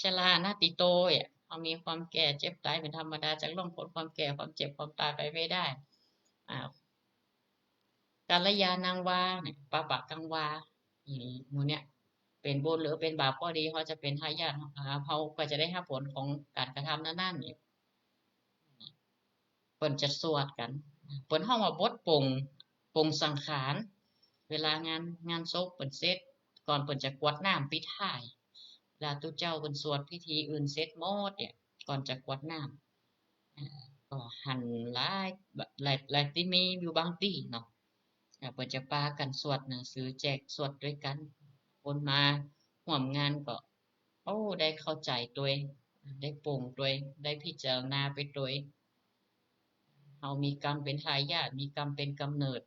ชะลานาติโต เอียะ เฮามีความแก่เจ็บต๋ายเป๋นธรรมดา จะล่วงป๊นความแก่ความเจ็บความต๋ายไปไม่ได้ อ่า กัลยาณังวาเนี่ย ปาปะกังวา อีหมู่เนี่ย เป๋นบุญหรือเป๋นบาปก็ดี เฮาจะเป๋นทายาท อ่า เฮาก็จะได้ฮับผลของก๋านกระทำนั้นๆ เนี่ย เปิ้นจะสวดกั๋น เปิ้นฮ้องว่าบทปลง ปลงสังขาร เวลางาน งานศพเปิ้นเสร็จ ก่อนเปิ้นจะกรวดน้ำปิดท้าย เวลาตุ๊เจ้าเปิ้นสวดพิธีอื่นเสร็จหมดเนี่ย ก่อนจะกรวดน้ำ อ่า ก็หันหลาย หลาย หลายตี้มีอยู่บางตี้เนาะ อ่า เปิ้นจะปากั๋นสวดหนังสือแจกสวดตวยกั๋น คนมาฮ่วมงานก็ โอ้ ได้เข้าใจ๋ตวย ได้ปลงตวย ได้พิจารณาไปตวย เฮามีกรรมเป๋นทายาท มีกรรมเป๋นก๋ำเนิด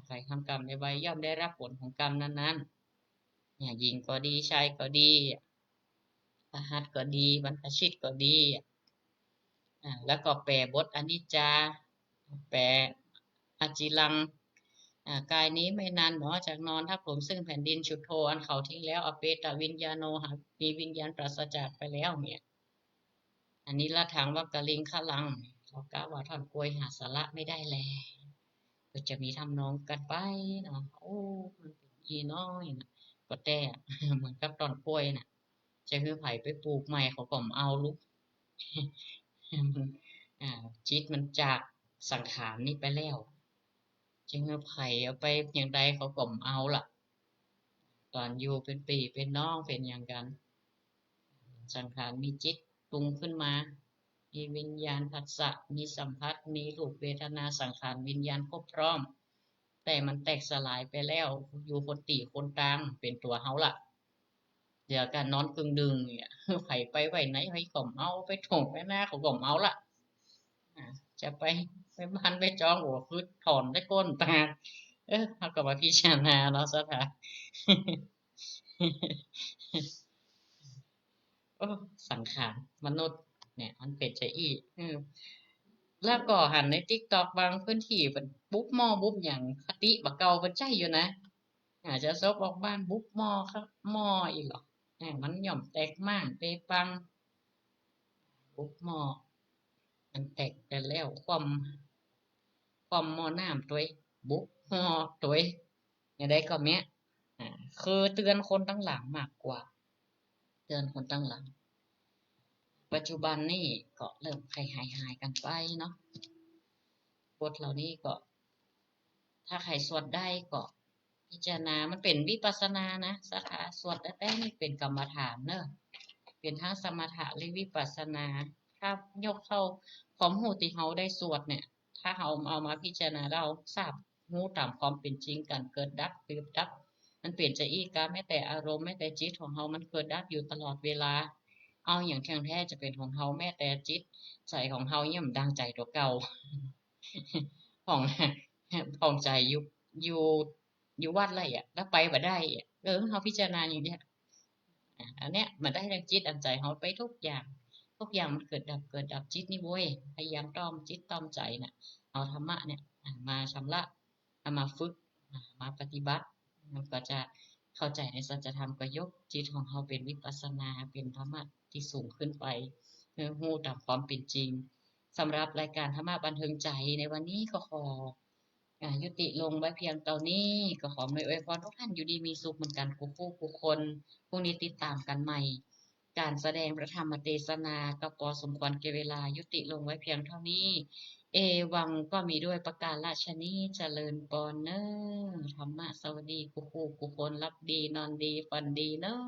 ใผทำกรรมไว้ ย่อมได้ฮับผลของกรรมนั้นๆ เนี่ย หญิงก็ดี ชายก็ดี พฤหัสก็ดี บรรพชิตก็ดี อ่า แล้วก็แปลบทอนิจจา แปลอจิรัง อ่า กายนี้ไม่นานหนอ จักนอนทับถมซึ่งแผ่นดิน ชุทโธ อันเขาทิ้งแล้ว อเปตวิญญาโณ หามีวิญญาณปราศจากไปแล้ว เนี่ย อนิรถถัง วัคคลิงคะรัง เขากล่าวว่าต้นกล้วยหาสาระไม่ได้แล ก็จะมีทำนองกั๋นไปเนาะ โอ้ มันเป๋นอี้น้อยนะ ก็แต๊ เหมือนกับต้นกล้วยน่ะ จะหื้อใผไปปลูกใหม่เขาก็บ่เอาลูก อ่า จิตมันจากสังขารนี้ไปแล้ว จะหื้อใผเอาไปอย่างใดเขาก็บ่เอาละ ต๋อนอยู่เป๋นปี้เป๋นน้องเป๋นอย่างกั๋น สังขารมีจิตปรุงขึ้นมา มีวิญญาณผัสสะ มีสัมผัส มีรูปเวทนาสังขารวิญญาณครบพร้อม แต่มันแตกสลายไปแล้ว อยู่คนตี้คนตาง เป๋นตั๋วเฮาละ เหลือกั๋นนอนกึ่งดึงเนี่ย ใผไปไว้ไหนใผก็บ่เอา ไปโถ่งไปนาเขาก็บ่เอาละ อ่า จะไป ไปบ้านไปจอง โอ้ คือถอนได้ก้นตาง เออ เฮาก็มาพิจารณาเนาะ ศรัทธา โอ้ สังขารมนุษย์เนี่ย มันเป๋นจาอี้ อืม แล้วก็หันในติ๊กต็อกบางพื้นตี้ เปิ้นบุบหม้อบุบหยัง คติบ่าเก่าเปิ้นใจ๊อยู่นะ อาจจะศพออกบ้านบุบหม้อครับ หม้ออี้เหรอ อ่า มันย่อมแตกม้างเปปัง บุบหม้อ มันแตกไปแล้ว คว่ำ คว่ำหม้อน้ำตวย บุบหม้อตวย อย่างใดก็แม้ อ่า คือเตือนคนตังหลังมากกว่า เตือนคนตังหลัง ปัจจุบันนี่ก็เริ่มค่อยหายๆ กั๋นไปเนาะ บทเหล่านี้ก็ ถ้าใผสวดได้ก็พิจารณา มันเป๋นวิปัสสนานะ ศรัทธา สวดแต๊ๆ นี่เป๋นกรรมฐานเนาะ เป๋นทั้งสมถะและวิปัสสนา ถ้ายกเข้าความฮู้ตี้เฮาได้สวดเนี่ย ถ้าเฮาเอามาพิจารณาแล้วทราบ ฮู้ต๋ามความเป๋นจริง ก๋านเกิดดับ เกิดดับ มันเป๋นจาอี้กา แม้แต่อารมณ์ แม้แต่จิตของเฮามันเกิดดับอยู่ตลอดเวลา เอาหยังเที่ยงแท้จะเป๋นของเฮา แม้แต่จิตใจ๋ของเฮาเนี่ยมันดังใจ๋ตั๋วเก่า ผ่อง ผ่องใจ๋อยู่ อยู่ อยู่วัดละเอียด แล้วไปบ่ได้อะ เออ เฮาพิจารณาอย่างเนี้ย อ่ะ อันเนี้ยมันได้ทั้งจิตอันใจ๋เฮาไปทุกอย่าง ทุกอย่างมันเกิดดับ เกิดดับ จิตนี่โว้ย พยายามต้อมจิตต้อมใจ๋น่ะ เอาธรรมะเนี่ย อ่ะ มาชำระ เอามาฝึก อ่ะ มาปฏิบัติ มันก็จะเข้าใจ๋ในสัจธรรม ก็ยกจิตของเฮาเป๋นวิปัสสนา เป๋นธรรมะตี้สูงขึ้นไป เออ ฮู้ต๋ามความเป๋นจริง สำหรับรายการธรรมะบันเทิงใจ๋ในวันนี้ก็ขอ อ่า ยุติลงไว้เพียงเต้านี้ ก็ขออำนวยอวยพรทุกท่านอยู่ดีมีสุขเหมือนกั๋นกู้คู่กู้คน พรุ่งนี้ติดต๋ามกั๋นใหม่ ก๋านแสดงพระธรรมเตสนาก็ปอสมควรแก่เวลา ยุติลงไว้เพียงเต้านี้ เอวังก็มีด้วยประก๋ารฉะนี้ เจริญปอนเน้อ ธรรมะสวัสดีกู้คู่กู้คน หลับดีนอนดีฝันดีเน้อ